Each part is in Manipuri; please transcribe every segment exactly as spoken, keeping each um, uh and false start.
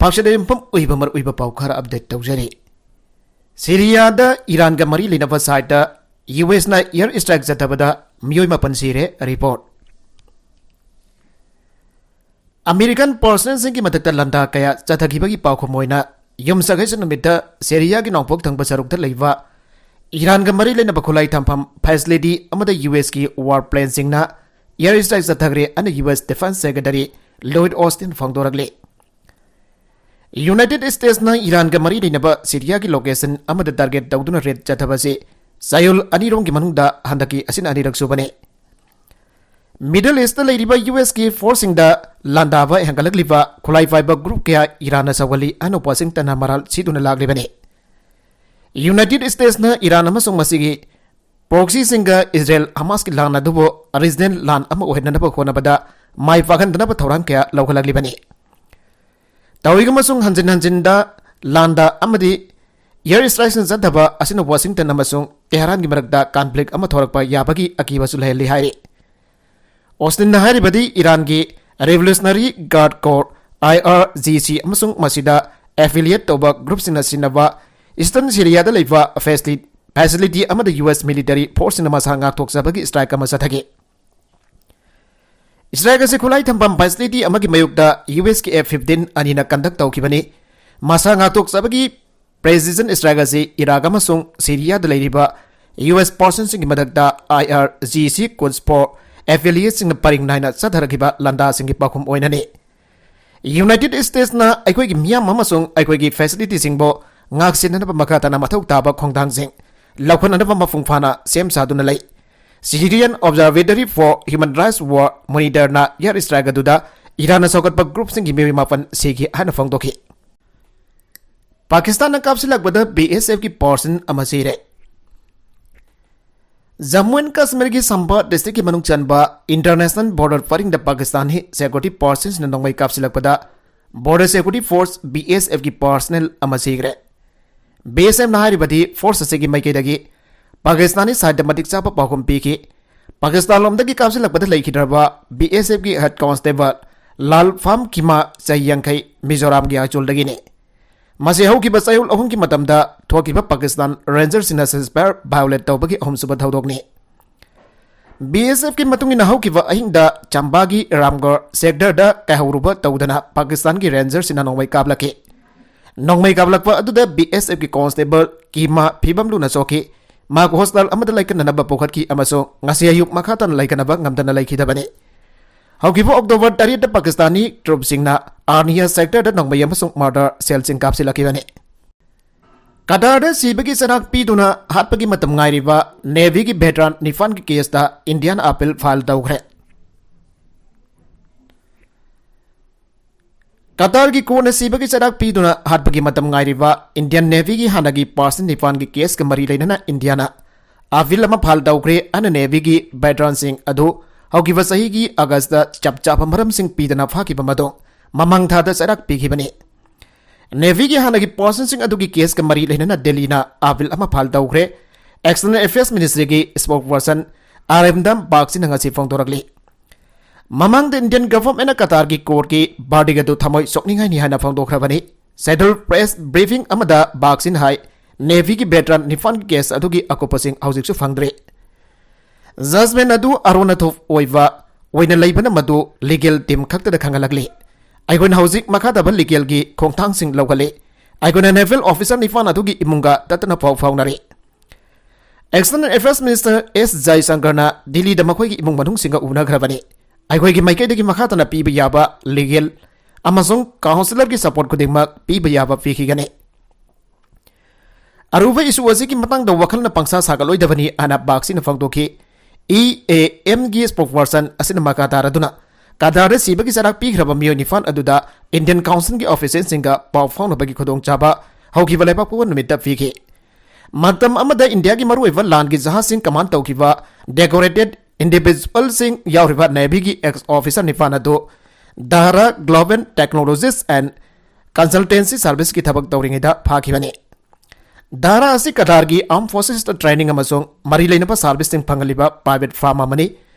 ꯄꯥꯎꯁꯦꯗ ꯌꯨꯝꯐꯝ ꯑꯣꯏꯕ ꯃꯔꯨꯑꯣꯏꯕ ꯄꯥꯎ ꯈꯔ ꯑꯞꯗꯦꯠ ꯇꯧꯖꯔꯤ꯫ ꯁꯤꯔꯤꯌꯥꯗ ꯏꯔꯥꯟꯒ ꯃꯔꯤ ꯂꯩꯅꯕ ꯁꯥꯏꯠꯇ ꯌꯨ ꯑꯦꯁꯅ ꯑꯦꯌꯔ ꯏꯁꯇ꯭ꯔꯥꯏꯛ ꯆꯠꯊꯕꯗ ꯃꯤꯑꯣꯏ ꯃꯥꯄꯟ ꯁꯤꯔꯦ꯫ ꯔꯤꯄꯣꯔꯠ꯫ ꯑꯃꯦꯔꯤꯀꯥꯟ ꯄꯔꯁꯅꯦꯜꯁꯤꯡꯒꯤ ꯃꯊꯛꯇ ꯂꯥꯟꯗꯥ ꯀꯌꯥ ꯆꯠꯊꯈꯤꯕꯒꯤ ꯄꯥꯎꯈꯨꯝ ꯑꯣꯏꯅ, ꯌꯨꯝꯁꯀꯩꯁ ꯅꯨꯃꯤꯠꯇ ꯁꯤꯔꯤꯌꯥꯒꯤ ꯅꯣꯡꯄꯣꯛ ꯊꯪꯕ ꯁꯔꯨꯛꯇ ꯂꯩꯕ ꯏꯔꯥꯟꯒ ꯃꯔꯤ ꯂꯩꯅꯕ ꯈꯨꯠꯂꯥꯏ ꯊꯝꯐꯝ ꯐꯦꯁꯤꯂꯤꯇꯤ ꯑꯃꯗ ꯌꯨ ꯑꯦꯁꯀꯤ ꯋꯥꯔ ꯄ꯭ꯂꯦꯟꯁꯤꯡꯅ ꯑꯦꯌꯔ ꯏꯁꯇ꯭ꯔꯥꯏꯛ ꯆꯠꯊꯈ꯭ꯔꯦ ꯍꯥꯏꯅ ꯌꯨ ꯑꯦꯁ ꯗꯤꯐꯦꯟꯁ ꯁꯦꯀ꯭ꯔꯦꯇꯔꯤ ꯂꯣꯏꯗ ꯑꯣꯁꯇꯤꯟ ꯐꯣꯡꯗꯣꯔꯛꯂꯤ꯫ ꯌꯨꯅꯥꯏꯇꯦꯗ ꯏꯁꯇꯦꯠꯁꯅ ꯏꯔꯥꯟꯒ ꯃꯔꯤ ꯂꯩꯅꯕ ꯁꯤꯔꯤꯌꯥꯒꯤ ꯂꯣꯀꯦꯁꯟ ꯑꯃꯗ ꯇꯥꯔꯒꯦꯠ ꯇꯧꯗꯨꯅ ꯔꯦꯗ ꯆꯠꯊꯕꯁꯤ ꯆꯌꯣꯜ ꯑꯅꯤꯔꯣꯝꯒꯤ ꯃꯅꯨꯡꯗ ꯍꯟꯗꯛꯀꯤ ꯑꯁꯤꯅ ꯑꯅꯤꯔꯛ ꯁꯨꯕꯅꯤ꯫ ꯃꯤꯗꯜ ꯏꯁꯇ ꯂꯩꯔꯤꯕ ꯌꯨ ꯑꯦꯁꯀꯤ ꯐꯣꯔꯁꯁꯤꯡꯗ ꯂꯥꯟꯗꯥꯕ ꯍꯦꯟꯒꯠꯂꯛꯂꯤꯕ ꯈꯨꯠꯂꯥꯏ ꯄꯥꯏꯕ ꯒ꯭ꯔꯨꯞ ꯀꯌꯥ ꯏꯔꯥꯟꯅ ꯁꯧꯒꯜꯂꯤ ꯍꯥꯏꯅ ꯋꯥꯁꯤꯡꯇꯟꯅ ꯃꯔꯥꯜ ꯁꯤꯗꯨꯅ ꯂꯥꯛꯂꯤꯕꯅꯤ꯫ ꯌꯨꯅꯥꯏꯇꯦꯗ ꯏꯁꯇꯦꯠꯁꯅ ꯏꯔꯥꯟ ꯑꯃꯁꯨꯡ ꯃꯁꯤꯒꯤ ꯄ꯭ꯔꯣꯛꯁꯤꯁꯤꯡꯒ ꯏꯖꯔꯦꯜ ꯍꯃꯥꯁꯀꯤ ꯂꯥꯟ ꯑꯗꯨꯕꯨ ꯔꯤꯖꯅꯦꯜ ꯂꯥꯟ ꯑꯃ ꯑꯣꯏꯍꯟꯅꯅꯕ ꯍꯣꯠꯅꯕꯗ ꯃꯥꯏ ꯄꯥꯛꯍꯟꯗꯅꯕ ꯊꯧꯔꯥꯡ ꯀꯌꯥ ꯂꯧꯈꯠꯂꯛꯂꯤꯕꯅꯤ꯫ ꯇꯧꯏꯒꯨꯝꯕꯁꯨꯡ ꯍꯟꯖꯤꯟ ꯍꯟꯖꯤꯟꯗ ꯂꯥꯟꯗ ꯑꯃꯗꯤ ꯑꯦꯌꯔ ꯏꯁꯇ꯭ꯔꯥꯏꯛꯁꯤꯡ ꯆꯠꯊꯕ ꯑꯁꯤꯅ ꯋꯥꯁꯤꯡꯇꯟ ꯑꯃꯁꯨꯡ ꯇꯦꯍꯔꯥꯟꯒꯤ ꯃꯔꯛꯇ ꯀꯟꯐ꯭ꯂꯤꯛ ꯑꯃ ꯊꯣꯔꯛꯄ ꯌꯥꯕꯒꯤ ꯑꯀꯤꯕꯁꯨ ꯂꯩꯍꯜꯂꯤ ꯍꯥꯏꯔꯤ꯫ ꯑꯣꯁꯇꯤꯟꯅ ꯍꯥꯏꯔꯤꯕꯗꯤ ꯏꯔꯥꯟꯒꯤ ꯔꯦꯚꯣꯂꯨꯁꯅꯔꯤ ꯒꯥꯔꯗ ꯀꯣꯔ, ꯑꯥꯏ ꯑꯥꯔ ꯖꯤ ꯁꯤ, ꯑꯃꯁꯨꯡ ꯃꯁꯤꯗ ꯑꯦꯐꯤꯂꯤꯌꯦꯠ ꯇꯧꯕ ꯒ꯭ꯔꯨꯞꯁꯤꯡꯅ ꯁꯤꯖꯤꯟꯅꯕ ꯏꯁꯇꯔꯟ ꯁꯤꯔꯤꯌꯥꯗ ꯂꯩꯕ ꯐꯦꯁꯤꯂꯤ-, ꯐꯦꯁꯤꯂꯤꯇꯤ ꯑꯃꯗ ꯌꯨ ꯑꯦꯁ ꯃꯤꯂꯤꯇꯔꯤ ꯐꯣꯔꯁꯁꯤꯡꯅ ꯃꯁꯥ ꯉꯥꯛꯊꯣꯛꯆꯕꯒꯤ ꯏꯁꯇ꯭ꯔꯥꯏꯛ ꯑꯃ ꯆꯠꯊꯈꯤ꯫ ꯏꯁꯇ꯭ꯔꯥꯏꯛ ꯑꯁꯤ ꯈꯨꯠꯂꯥꯏ ꯊꯝꯐꯝ ꯐꯦꯁꯤꯂꯤꯇꯤ ꯑꯃꯒꯤ ꯃꯥꯌꯣꯛꯇ ꯌꯨ ꯑꯦꯁꯀꯤ ꯑꯦꯐ ꯐꯤꯐꯇꯤꯟ ꯑꯅꯤꯅ ꯀꯟꯗꯛ ꯇꯧꯈꯤꯕꯅꯤ꯫ ꯃꯁꯥ ꯉꯥꯛꯊꯣꯛꯆꯕꯒꯤ ꯄ꯭ꯔꯦꯁꯤꯖꯟ ꯏꯁꯇ꯭ꯔꯥꯏꯛ ꯑꯁꯤ ꯏꯔꯥꯛ ꯑꯃꯁꯨꯡ ꯁꯤꯔꯤꯌꯥꯗ ꯂꯩꯔꯤꯕ ꯌꯨ ꯑꯦꯁ ꯄꯥꯔꯁꯟꯁꯤꯡꯒꯤ ꯃꯊꯛꯇ ꯑꯥꯏ ꯑꯥꯔ ꯖꯤ ꯁꯤ ꯀꯨꯗꯁ ꯐꯣꯔ ꯑꯦꯐꯤꯂꯤꯌꯦꯠꯁꯤꯡꯅ ꯄꯔꯤꯡ ꯅꯥꯏꯅ ꯆꯠꯊꯔꯛꯈꯤꯕ ꯂꯥꯟꯗꯥꯁꯤꯡꯒꯤ ꯄꯥꯎꯈꯨꯝ ꯑꯣꯏꯅꯅꯤ꯫ ꯌꯨꯅꯥꯏꯇꯦꯗ ꯏꯁꯇꯦꯠꯁꯅ ꯑꯩꯈꯣꯏꯒꯤ ꯃꯤꯌꯥꯝ ꯑꯃꯁꯨꯡ ꯑꯩꯈꯣꯏꯒꯤ ꯐꯦꯁꯤꯂꯤꯇꯤꯁꯤꯡꯕꯨ ꯉꯥꯛꯁꯦꯟꯅꯅꯕ ꯃꯈꯥ ꯇꯥꯅ ꯃꯊꯧ ꯇꯥꯕ ꯈꯣꯡꯊꯥꯡꯁꯤꯡ ꯂꯧꯈꯠꯅꯅꯕ ꯃꯄꯨꯡ ꯐꯥꯅ ꯁꯦꯝ ꯁꯥꯗꯨꯅ ꯂꯩ꯫ Syrian Observatory for Human Rights Watch ꯃꯣꯅꯤꯇꯔꯅ ꯑꯦꯌꯔ ꯏꯁꯇ꯭ꯔꯥꯏꯛ ꯑꯗꯨꯗ ꯏꯔꯥꯟꯅ ꯁꯧꯒꯠꯄ ꯒ꯭ꯔꯨꯞꯁꯤꯡꯒꯤ ꯃꯤꯑꯣꯏ ꯃꯥꯄꯟ ꯁꯤꯈꯤ ꯍꯥꯏꯅ ꯐꯣꯡꯗꯣꯛꯈꯤ꯫ ꯄꯥꯀꯤꯁꯇꯥꯟꯅ ꯀꯥꯞꯁꯤꯜꯂꯛꯄꯗ ꯕꯤ ꯑꯦꯁ ꯑꯦꯐꯀꯤ ꯄꯥꯔꯁꯟ ꯑꯃ ꯁꯤꯔꯦ꯫ ꯖꯝꯃꯨ ꯑꯦꯟ ꯀꯥꯁꯃꯤꯔꯒꯤ ꯁꯝꯕꯥ ꯗꯤꯁꯇ꯭ꯔꯤꯛꯀꯤ ꯃꯅꯨꯡ ꯆꯟꯕ ꯏꯟꯇꯔꯅꯦꯁꯅꯦꯜ ꯕꯣꯔꯗꯔ ꯄꯔꯤꯡꯗ ꯄꯥꯀꯤꯁꯇꯥꯟꯒꯤ ꯁꯦꯀ꯭ꯌꯨꯔꯤꯇꯤ ꯐꯣꯔꯁꯁꯤꯡꯅ ꯅꯣꯡꯃꯩ ꯀꯥꯞꯁꯤꯜꯂꯛꯄꯗ ꯕꯣꯔꯗꯔ ꯁꯦꯀ꯭ꯌꯨꯔꯤꯇꯤ ꯐꯣꯔꯁ, ꯕꯤ ꯑꯦꯁ ꯑꯦꯐꯀꯤ ꯄꯥꯔꯁꯅꯦꯜ ꯑꯃ ꯁꯤꯈ꯭ꯔꯦ꯫ ꯕꯤ ꯑꯦꯁ ꯑꯦꯐꯅ ꯍꯥꯏꯔꯤꯕꯗꯤ ꯐꯣꯔꯁ ꯑꯁꯤꯒꯤ ꯃꯥꯏꯀꯩꯗꯒꯤ ꯄꯥꯀꯤꯁꯇꯥꯅꯤ ꯁꯥꯏꯠꯇ ꯃꯇꯤꯛ ꯆꯥꯕ ꯄꯥꯎꯈꯨꯝ ꯄꯤꯈꯤ꯫ ꯄꯥꯀꯤꯁꯇꯥꯟ ꯂꯣꯝꯗꯒꯤ ꯀꯥꯞꯁꯤꯜꯂꯛꯄꯗ ꯂꯩꯈꯤꯗ꯭ꯔꯕ ꯕꯤ ꯑꯦꯁ ꯑꯦꯐꯀꯤ ꯍꯦꯗ ꯀꯣꯟꯁꯇꯦꯕꯜ ꯂꯥꯜ ꯐꯥꯝ ꯈꯤꯃꯥ ꯆꯍꯤ ꯌꯥꯡꯈꯩ, ꯃꯤꯖꯣꯔꯥꯝꯒꯤ ꯑꯥꯏꯖꯣꯜꯗꯒꯤꯅꯤ꯫ ꯃꯁꯤ ꯍꯧꯈꯤꯕ ꯆꯌꯣꯜ ꯑꯍꯨꯝꯒꯤ ꯃꯇꯝꯗ ꯊꯣꯛꯈꯤꯕ ꯄꯥꯀꯤꯁꯇꯥꯟ ꯔꯦꯟꯖꯔꯁꯤꯡꯅ ceasefire violate ꯇꯧꯕꯒꯤ ꯑꯍꯨꯝꯁꯨꯕ ꯊꯧꯗꯣꯛꯅꯤ꯫ ꯕꯤ ꯑꯦꯁ ꯑꯦꯐꯀꯤ ꯃꯇꯨꯡ ꯏꯟꯅ ꯍꯧꯈꯤꯕ ꯑꯍꯤꯡꯗ ꯆꯝꯕꯥꯒꯤ ꯔꯥꯝꯒꯔ ꯁꯦꯛꯇꯔꯗ ꯀꯥꯏꯍꯧꯔꯨꯕ ꯇꯧꯗꯅ ꯄꯥꯀꯤꯁꯇꯥꯟꯒꯤ ꯔꯦꯟꯖꯔꯁꯤꯡꯅ ꯅꯣꯡꯃꯩ ꯀꯥꯞꯂꯛꯈꯤ꯫ ꯅꯣꯡꯃꯩ ꯀꯥꯞꯂꯛꯄ ꯑꯗꯨꯗ ꯕꯤ ꯑꯦꯁ ꯑꯦꯐꯀꯤ ꯀꯣꯟꯁꯇꯦꯕꯜ ꯀꯤꯃꯥ ꯐꯤꯕꯝ ꯂꯨꯅ ꯁꯣꯛꯈꯤ꯫ ꯃꯍꯥꯛ ꯍꯣꯁꯄꯤꯇꯥꯜ ꯑꯃꯗ ꯂꯥꯏꯀꯠꯅꯅꯕ ꯄꯨꯈꯠꯈꯤ ꯑꯃꯁꯨꯡ ꯉꯁꯤ ꯑꯌꯨꯛ ꯃꯈꯥ ꯇꯥꯅ ꯂꯥꯏꯀꯠꯅꯕ ꯉꯝꯗꯅ ꯂꯩꯈꯤꯗꯕꯅꯤ꯫ ꯍꯧꯈꯤꯕ ꯑꯣꯛꯇꯣꯕꯔ ꯇꯔꯦꯠꯇ ꯄꯥꯀꯤꯁꯇꯥꯅꯤ ꯇ꯭ꯔꯨꯞꯁꯤꯡꯅ ꯑꯥꯔꯅꯤꯌꯥ ꯁꯦꯛꯇꯔꯗ ꯅꯣꯡꯃꯩ ꯑꯃꯁꯨꯡ ꯃꯣꯔꯇꯔ ꯁꯦꯜꯁꯤꯡ ꯀꯥꯞꯁꯤꯜꯂꯛꯈꯤꯕꯅꯤ꯫ ꯀꯇꯥꯔꯗ ꯁꯤꯕꯒꯤ ꯆꯩꯔꯥꯛ ꯄꯤꯗꯨꯅ ꯍꯥꯠꯄꯒꯤ ꯃꯇꯝ ꯉꯥꯏꯔꯤꯕ ꯅꯦꯚꯤꯒꯤ ꯚꯦꯇꯔꯥꯟ ꯅꯤꯄꯥꯟꯒꯤ ꯀꯦꯁꯇ ꯏꯟꯗꯤꯌꯥꯅ ꯑꯄꯤꯜ ꯐꯥꯏꯜ ꯇꯧꯈ꯭ꯔꯦ꯫ ꯀꯇꯥꯔꯒꯤ ꯀꯣꯔꯠꯅ ꯁꯤꯕꯒꯤ ꯆꯩꯔꯥꯛ ꯄꯤꯗꯨꯅ ꯍꯥꯠꯄꯒꯤ ꯃꯇꯝ ꯉꯥꯏꯔꯤꯕ ꯏꯟꯗꯤꯌꯟ ꯅꯦꯚꯤꯒꯤ ꯍꯥꯟꯅꯒꯤ ꯄꯥꯔꯁꯟ ꯅꯤꯄꯥꯟꯒꯤ ꯀꯦꯁꯀ ꯃꯔꯤ ꯂꯩꯅꯅ ꯏꯟꯗꯤꯌꯥꯅ ꯑꯄꯤꯜ ꯑꯃ ꯐꯥꯏꯜ ꯇꯧꯈ꯭ꯔꯦ꯫ ꯑꯅ ꯅꯦꯚꯤꯒꯤ ꯚꯦꯇꯔꯥꯟꯁꯤꯡ ꯑꯗꯨ ꯍꯧꯈꯤꯕ ꯆꯍꯤꯒꯤ ꯑꯥꯒꯁꯇ ꯆꯞ ꯆꯥꯕ ꯃꯔꯝꯁꯤꯡ ꯄꯤꯗꯅ ꯐꯥꯈꯤꯕ ꯃꯗꯨ ꯃꯃꯥꯡ ꯊꯥꯗ ꯆꯩꯔꯥꯛ ꯄꯤꯈꯤꯕꯅꯤ꯫ ꯅꯦꯚꯤꯒꯤ ꯍꯥꯟꯅꯒꯤ ꯄꯥꯔꯁꯟꯁꯤꯡ ꯑꯗꯨꯒꯤ ꯀꯦꯁꯀ ꯃꯔꯤ ꯂꯩꯅꯅ ꯗꯦꯜꯂꯤꯅ ꯑꯄꯤꯜ ꯑꯃ ꯐꯥꯏꯜ ꯇꯧꯈ꯭ꯔꯦ꯫ ꯑꯦꯛꯁꯇꯔꯅꯦꯜ ꯑꯦꯐꯤꯌꯔꯁ ꯃꯤꯅꯤꯁꯇ꯭ꯔꯤꯒꯤ ꯁ꯭ꯄꯣꯛꯄꯔꯁꯟ ꯑꯔꯤꯟꯗꯝ ꯕꯥꯒꯆꯤꯅ ꯉꯁꯤ ꯐꯣꯡꯗꯣꯔꯛꯂꯤ꯫ ꯃꯃꯥꯡꯗ ꯏꯟꯗꯤꯌꯟ ꯒꯚꯔꯟꯃꯦꯟꯠꯅ ꯀꯇꯥꯔꯒꯤ ꯀꯣꯔꯠꯀꯤ ꯚꯥꯔꯗꯤꯛ ꯑꯗꯨ ꯊꯃꯣꯏ ꯁꯣꯛꯅꯤꯡꯉꯥꯏꯅꯤ ꯍꯥꯏꯅ ꯐꯣꯡꯗꯣꯛꯈ꯭ꯔꯕꯅꯤ꯫ ꯁꯦꯗꯨꯜ ꯄ꯭ꯔꯦꯁ ꯕ꯭ꯔꯤꯐꯤꯡ ꯑꯃꯗ ꯕꯥꯒꯆꯤꯟ ꯍꯥꯏ, ꯅꯦꯚꯤꯒꯤ ꯚꯦꯇꯔꯥꯟ ꯅꯤꯄꯥꯟꯒꯤ ꯀꯦꯁ ꯑꯗꯨꯒꯤ ꯑꯀꯨꯞꯄꯁꯤꯡ ꯍꯧꯖꯤꯛꯁꯨ ꯐꯪꯗ꯭ꯔꯤ꯫ ꯖꯖꯃꯦꯟꯠ ꯑꯗꯨ ꯑꯔꯣꯟꯅ ꯊꯣꯛ ꯑꯣꯏꯕ ꯑꯣꯏꯅ ꯂꯩꯕꯅ ꯃꯗꯨ ꯂꯤꯒꯦꯜ ꯇꯤꯝ ꯈꯛꯇꯗ ꯈꯪꯍꯜꯂꯛꯂꯤ꯫ ꯑꯩꯈꯣꯏꯅ ꯍꯧꯖꯤꯛ ꯃꯈꯥ ꯇꯥꯕ ꯂꯤꯒꯦꯜꯒꯤ ꯈꯣꯡꯊꯥꯡꯁꯤꯡ ꯂꯧꯈꯠꯂꯤ꯫ ꯑꯩꯈꯣꯏꯅ ꯅꯦꯚꯦꯜ ꯑꯣꯐꯤꯁꯔ ꯅꯤꯄꯥꯟ ꯑꯗꯨꯒꯤ ꯏꯃꯨꯡꯒ ꯇꯠꯇꯅ ꯄꯥꯎ ꯐꯥꯎꯅꯔꯤ꯫ ꯑꯦꯛꯁꯇꯔꯅꯦꯜ ꯑꯦꯐꯤꯌꯔꯁ ꯃꯤꯅꯤꯁꯇꯔ ꯑꯦꯁ ꯖꯌꯁꯪꯀꯔꯅ ꯗꯤꯜꯂꯤꯗ ꯃꯈꯣꯏꯒꯤ ꯏꯃꯨꯡ ꯃꯅꯨꯡꯁꯤꯡꯒ ꯎꯅꯈ꯭ꯔꯕꯅꯤ꯫ ꯑꯩꯈꯣꯏꯒꯤ ꯃꯥꯏꯀꯩꯗꯒꯤ ꯃꯈꯥ ꯇꯥꯅ ꯄꯤꯕ ꯌꯥꯕ ꯂꯤꯒꯦꯜ ꯑꯃꯁꯨꯡ ꯀꯥꯎꯟꯁꯤꯂꯔꯒꯤ ꯁꯄꯣꯔꯠ ꯈꯨꯗꯤꯡꯃꯛ ꯄꯤꯕ ꯌꯥꯕ ꯄꯤꯈꯤꯒꯅꯤ꯫ ꯑꯔꯨꯕ ꯏꯁꯨ ꯑꯁꯤꯒꯤ ꯃꯇꯥꯡꯗ ꯋꯥꯈꯜꯅ ꯄꯪꯁꯥ ꯁꯥꯒꯠꯂꯣꯏꯗꯕꯅꯤ ꯍꯥꯏꯅ ꯕꯥꯒꯆꯤꯅ ꯐꯣꯡꯗꯣꯛꯈꯤ꯫ ꯏ ꯑꯦ ꯑꯦꯝꯒꯤ ꯁ꯭ꯄꯣꯛꯄꯔꯁꯟ ꯑꯁꯤꯅ ꯃꯈꯥ ꯇꯥꯔꯗꯨꯅ ꯀꯇꯥꯔꯗ ꯁꯤꯕꯒꯤ ꯆꯩꯔꯥꯛ ꯄꯤꯈ꯭ꯔꯕ ꯃꯤꯑꯣꯏ ꯅꯤꯄꯥꯟ ꯑꯗꯨꯗ ꯏꯟꯗꯤꯌꯟ ꯀꯥꯎꯟꯁꯤꯜꯒꯤ ꯑꯣꯐꯤꯁꯤꯌꯦꯜꯁꯤꯡꯒ ꯄꯥꯎ ꯐꯥꯎꯅꯕꯒꯤ ꯈꯨꯗꯣꯡꯆꯥꯕ ꯍꯧꯈꯤꯕ ꯂꯩꯕꯥꯛꯄꯣꯛꯄ ꯅꯨꯃꯤꯠꯇ ꯄꯤꯈꯤ꯫ ꯃꯇꯝ ꯑꯃꯗ ꯏꯟꯗꯤꯌꯥꯒꯤ ꯃꯔꯨꯑꯣꯏꯕ ꯂꯥꯟꯒꯤ ꯖꯍꯥꯖꯁꯤꯡ ꯀꯃꯥꯟ ꯇꯧꯈꯤꯕ ꯗꯦꯀꯣꯔꯦꯇꯦꯗ ꯏꯟꯗꯤꯚꯤꯖꯨꯋꯦꯜꯁꯤꯡ ꯌꯥꯎꯔꯤꯕ ꯅꯦꯚꯤꯒꯤ ꯑꯦꯛꯁ ꯑꯣꯐꯤꯁꯔ ꯅꯤꯄꯥꯟ ꯑꯗꯨ ꯗꯥꯔꯥ ꯒ꯭ꯂꯣꯕꯦꯜ ꯇꯦꯛꯅꯣꯂꯣꯖꯤꯁ ꯑꯦꯟ ꯀꯟꯁꯜꯇꯦꯟꯁꯤ ꯁꯔꯚꯤꯁꯀꯤ ꯊꯕꯛ ꯇꯧꯔꯤꯉꯩꯗ ꯐꯥꯈꯤꯕꯅꯤ꯫ ꯗꯥꯔꯥ ꯑꯁꯤ ꯀꯇꯥꯔꯒꯤ ꯑꯥꯔꯝ ꯐꯣꯔꯁꯦꯁꯇ ꯇ꯭ꯔꯦꯅꯤꯡ ꯑꯃꯁꯨꯡ ꯃꯔꯤ ꯂꯩꯅꯕ ꯁꯔꯚꯤꯁꯁꯤꯡ ꯐꯪꯍꯜꯂꯤꯕ ꯄ꯭ꯔꯥꯏꯚꯦꯠ ꯐꯥꯔꯝ ꯑꯃꯅꯤ꯫